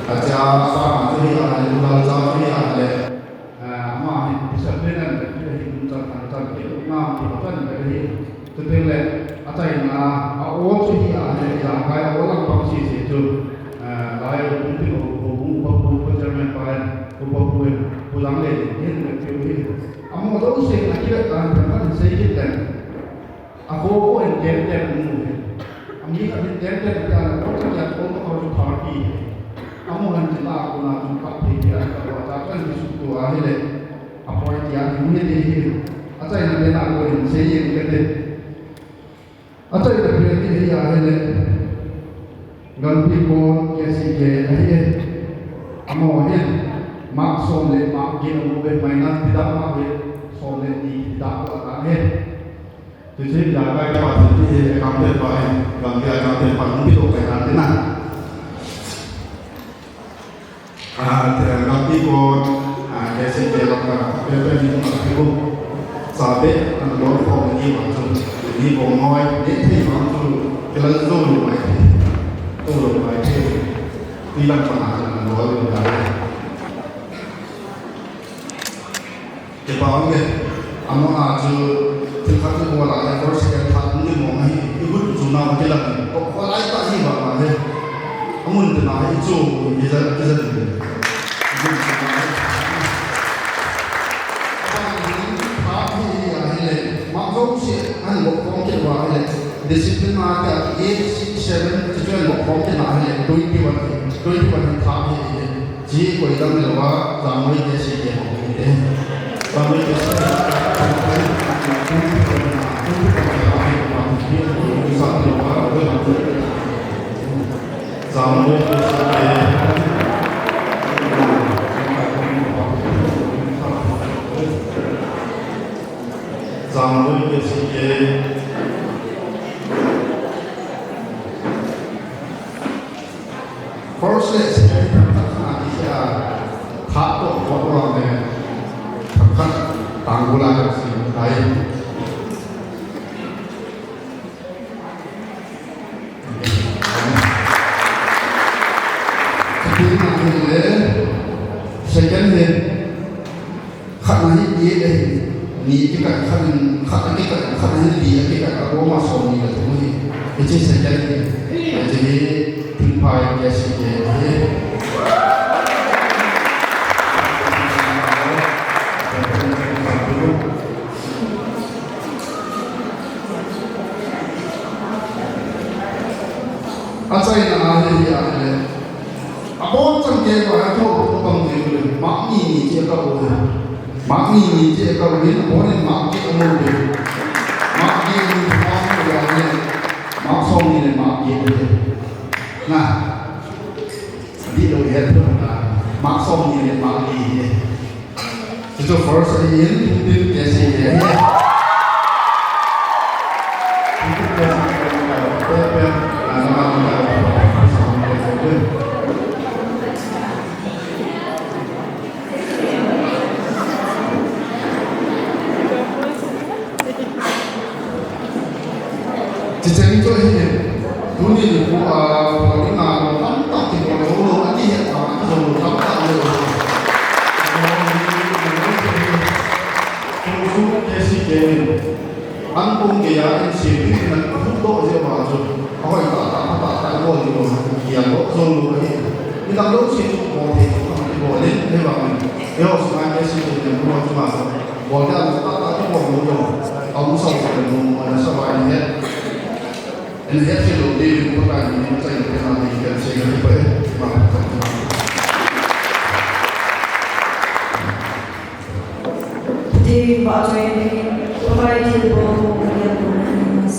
Acha, sa ma chu hi a le, Lal cha chu hi a le. Ah, ama hi discipline an le, hi hin chan an chan ke, ngam ti chan ke hi. Chuteng le, achaina, a o chu hi a le, jakai a o lang pang si si chu. Ah, lai, kum ti ko, ko, ko, ko, ko, ko, chairman pa, ko, ko, ko, ko, lang le, hin le, ko, hi. Amo to se, a kira tan, tan, tan, se kit le. A ko ko en tem tem mu he. A mi khat en tem tem te a la ko cha ko ko ko thirty he. A mo han ti la ko na tu ka phe ke a ka wa ta kan ti su tu a he le. A point ya ni he de he. Achaina le na ko en se ye ke te. Achaina le ni he ya he le. Gangpi Kon Kesi le a he. Amo he. Mark som le mark ge mo be minus deduct ma he. Som le ni deduct ko ta he. Chuche jakai pa chu hi accountant pa hi, Gangte accountant pa hung pi lo pai tan tina. Ah, te Gangpi ko, ah, Kesi ke la ka, pe pe ni ma ki ko. Sa be, an lo ko ni ma chu, ni ko noi, ni thei ma chu, ke la zo lo mai. To lo mai. Ni lang pa na lo lo ya. Kipa um e, ama a chu thil khat i bol a, i bol second khat um ni mong ahi, i hun chu na ma kilang e. Ko, ko lai ta hi ba ma he. Amun te na hi chu, i ja, i ja ni. I hun chu na hi. Ba ni tha hi a hi le, ma zo si an bo kong ke wa hi le. Discipline a ta eight, six, seven, ti chu an bo kong ke na hi le, twenty-one, twenty-one tha hi hi le. Ji koi dang le wa, Jangmoi Kesi ke ho hi te. Jangmoi Kesi. Jangmoi Kesi ke. Jangmoi Kesi ke. First le second themkhat khat a ti sia, third toh fourth round le themkhat tang bula ka si tai. Second le, second le. Khat na hi eight ahi, ni kikat khat in, khat na kikat, khat na hi li a kikat, a koma som ni ka thum ahi. Hiche second hi, hiche hi, Thingphai Kesi ke ahi. Mark ni ni che ka rin, pon in mark get a mo de. Mark get ni pon in ya ni. Mark som ni le mark get de. Na. Di lo ya tu na. Mark som ni le mark get de. Itu first in, tin ke si ye. Chicheng chu hi, tuni nikho a, phalna lo tamtah kibol lou, ati het a, ati lou tamtah lou. Tusu ke si ke ni. An kong ke ya, an si tu na, tu to je ba chu. Ahoi ta ta, ta ta, ta lo ni lo, ya lo, so lo ni. Ni dang lo si tu ko te, ko te ko le, le ba ni. Yo, so ma ke si tu ne, ko chu ma. Ko ya lo ta ta, ko lo yo. Au so ko lo, ma sa ba ni he. En he si lo de, ko ta ni, ma sa ni, na ni, ke si ni, ko e. Ma, ma, ma. Pathen vahchoi dingin, Pakai thilbol ho kahin bol ding ahi.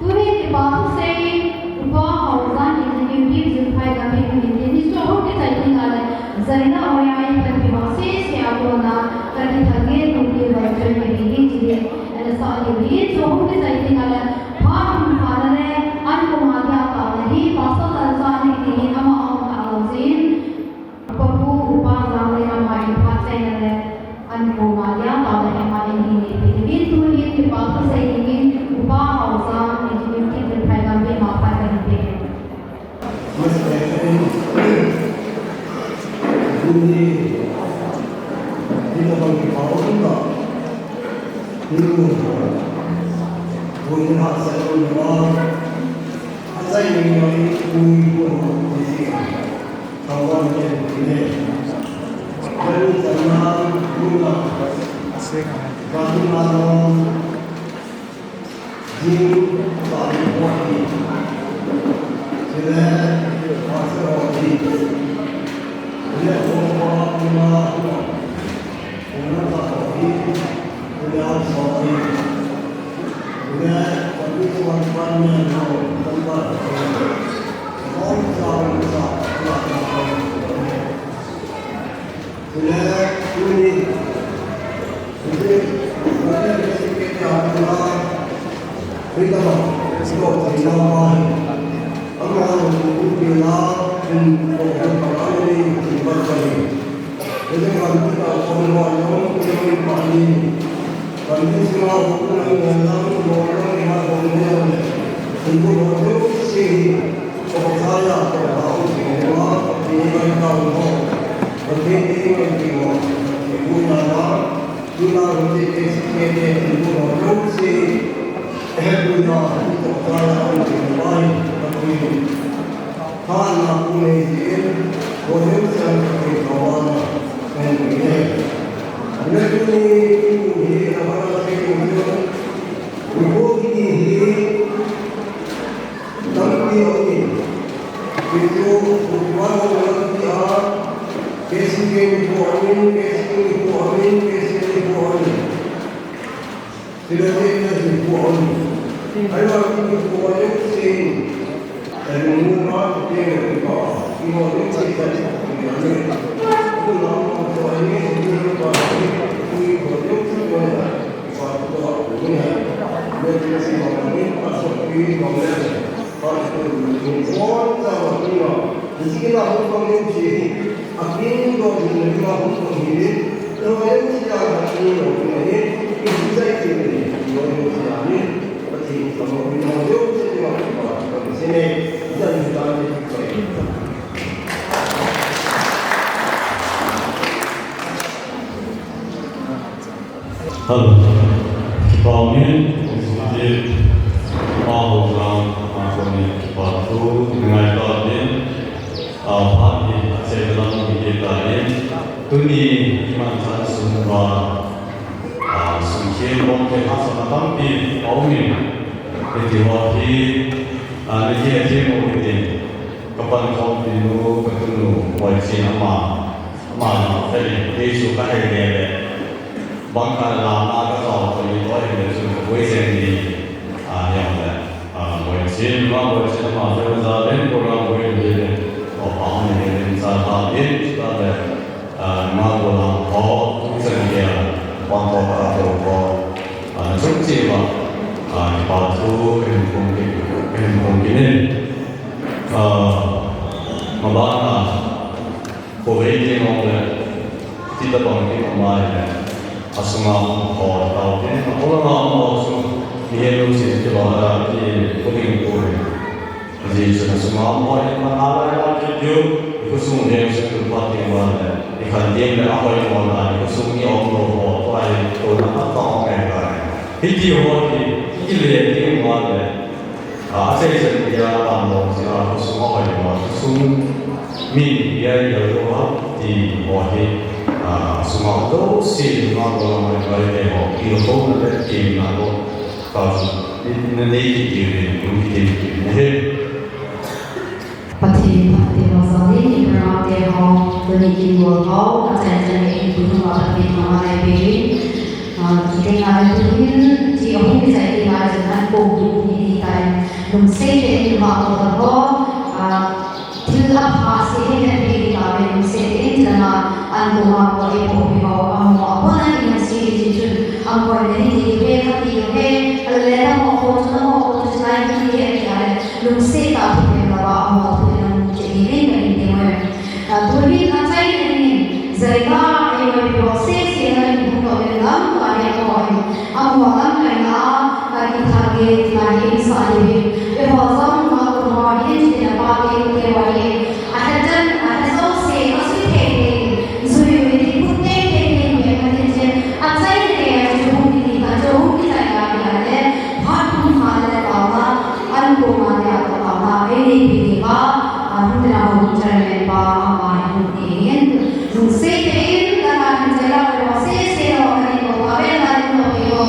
Tuni kipa thusei, Upa Haojang Executive Zirphai Gambih kahin tin, hichu hung kichai ding ahile, Zaina Oya in kan kipa sese a kona, kan kithang ngen ding tia vaichoi kahi hi, chule, ana sa diu hi, chu hung kichai ding ahile, phat hung pha na le, an koma dia taona hi, Pastor Lalchanu in ama ahung tao jin, Papu Upa Janglei ama in phat chaina le an koma dia taona hi ama in hin neipe dingin, tuni kipa thusei dingin Upa Haojang Executive Zirphai Gambih ama phat kahin pe. Tuni, tuni abang kipa um ta. Tuni, tuni hahsat um ta. Achai ni mai, tuni, tuni, tuni. Thangvahna nei. Manu channa, nuna. Katunga long. Jing, pali, pali. Chule, pastor, pali. Chule, pali, pali. Tampi aum in, keiho, Kuki vannoi lampi a, K C K nikho aum in, K C K nikho aum in, K C K nikho aum in. Sila te na nikho aum in. Ahivangin nikho aum in, Sila te na nikho aum in. Hello. Kipa umin, executive, Upa Haojang, a, koni kipa thu, ngai ta din, a, phat hi, a, chai lam hi ta din, tuni, iman chan sung uva, a, sung khel bom khel hahsatna tampi, aumin, hiti ho hi, a, niki a thim u hitin, ka pankhompi nu, ka tunu, Boichin ama, ama na, kei chu ka hei le le. Bangkal lama ka jao to ni to in le chun ka boi chen ni, a, ni ang le. A, boi chen, ma boi chen ma boi za len program boi ni le. O pa ni le ni sa ta le, ta le. Pang ko ka to ko, a, chung chi ma, a, kipa thu, ken kong ki, ken kong ki nin. A, ma ba na, ko ve ki no le, ti ta bang ki ma mai le, a sunga ko tao ki, a ko la ma mo su, ni he lu si ki ba da, ki ko ding ko le. Ajeh chu na sunga um ho hi, man a lai lai chu chu, i khosung veng chu tu pa ti wan le, i khan tiem le a hoi mo na, i khosung ni om lo ho, tua hi, to na a ta ong e ka. Hiti ho hi, i le ti wan le, a, a sei sen ti a pan lo si a, khosung a hoi mo, khosung mi ti a i lo ha, ti ho hi, a, sunga um lo si, ma ko la mai bai te ho, i lo to na le, ti na ko, ka, ni, ni, ni, ti, ti, ni, ni, ti, ti, ni, he. Pathen phatthei ho jal in, i program te ho, tuni kin bol ho, achaina chan in, i pu thum a Pathen thangvah in eipe in, ah, kiti ngai tu hin, ti ahung kichai ti ngai jong an ko hi ni ni tai, lungset tah in vah ko ho, ah, thil apha se hin hetpi tave, lungset tah in, ti na, an ko ma ko hi po hi ho, amaho, amaho na in si ti chun, an ko na hi ti ve, kha ti ve, ale na mo ko, na mo ko, lai ni ti, ti ale. Lungset tah a thuphon lou a, amaho thuphon che ding in ka hin ti mo. A, tu hin achaina ding in, jaiga, eiho ipi ho sese na in hung doh in lamkai a ho in, amaho lamkaina a, ka kithah gei tina hi in sa ding in. Eiho jong amaho hin tina pa te te ho hi. Ahe chan, ahe jouse, asui thei thei, jui jui ding, put thei thei ding, bek ma ding che. Achaina ding a chu hung ding ka chu hung kichai ka ding a le, phat hung kha le taona. An ko ma le a ko taona, ei neipi diuva, a hung ding a hung chairman pa, ama hi hung ding in, lungset tah in, ka na hin chai la, ko sese lo, ka ni ko, ka ve na ni ko, ko.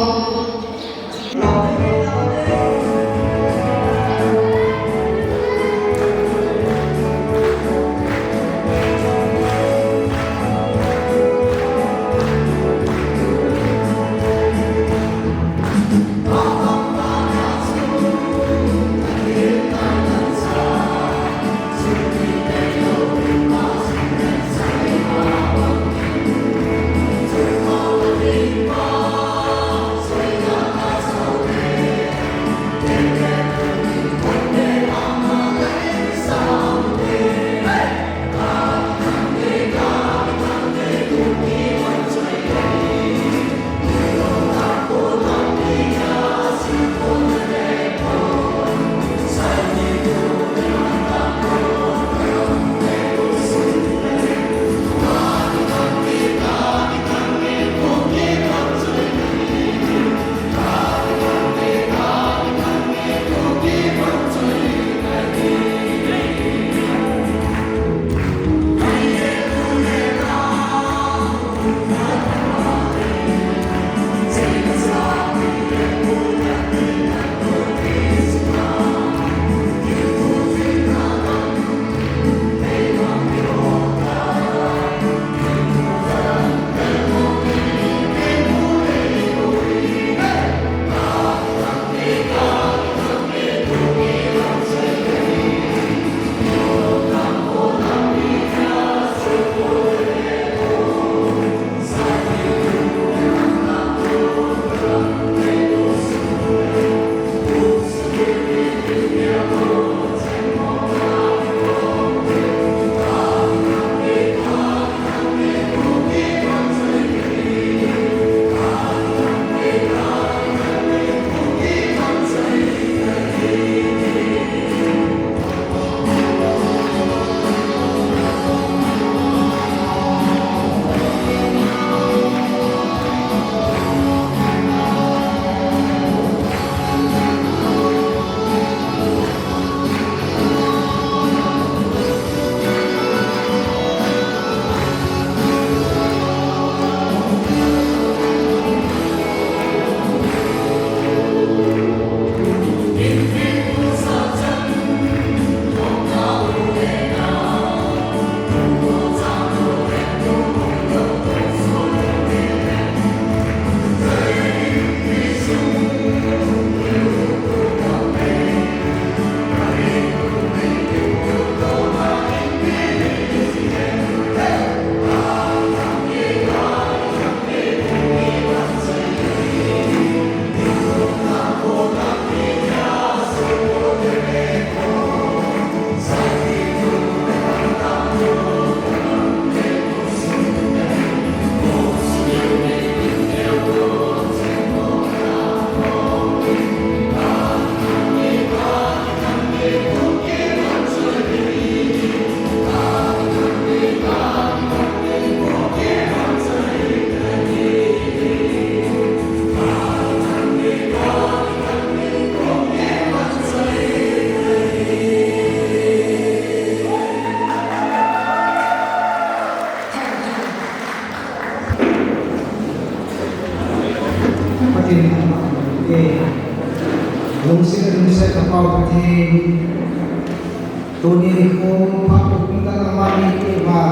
Tuni nikho phat thupi tah nangman neipeh uva,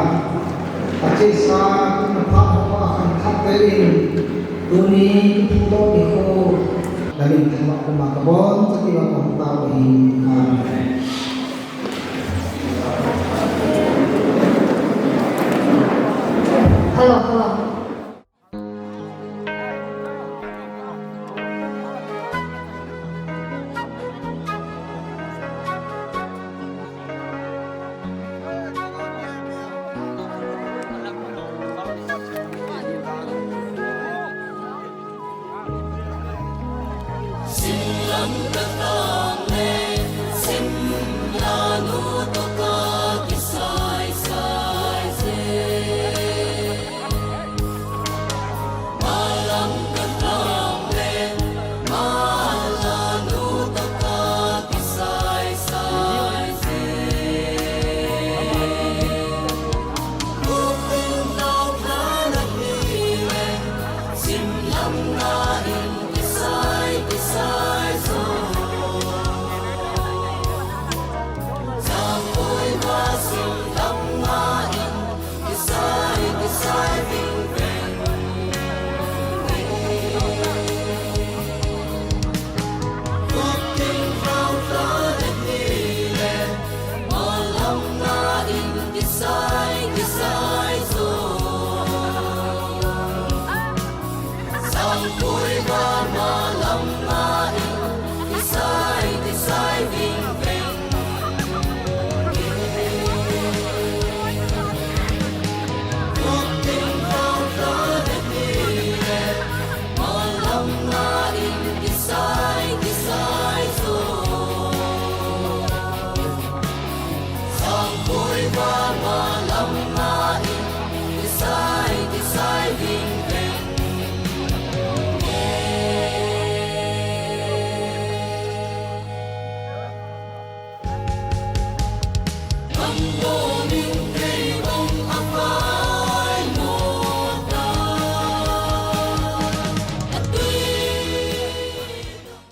achesa tuni phat ho a khangthah tah in, tuni kiphutdoh nikho, namin thangvah puma kabonchauva kahung tao ahi. Amen. Hello, hello.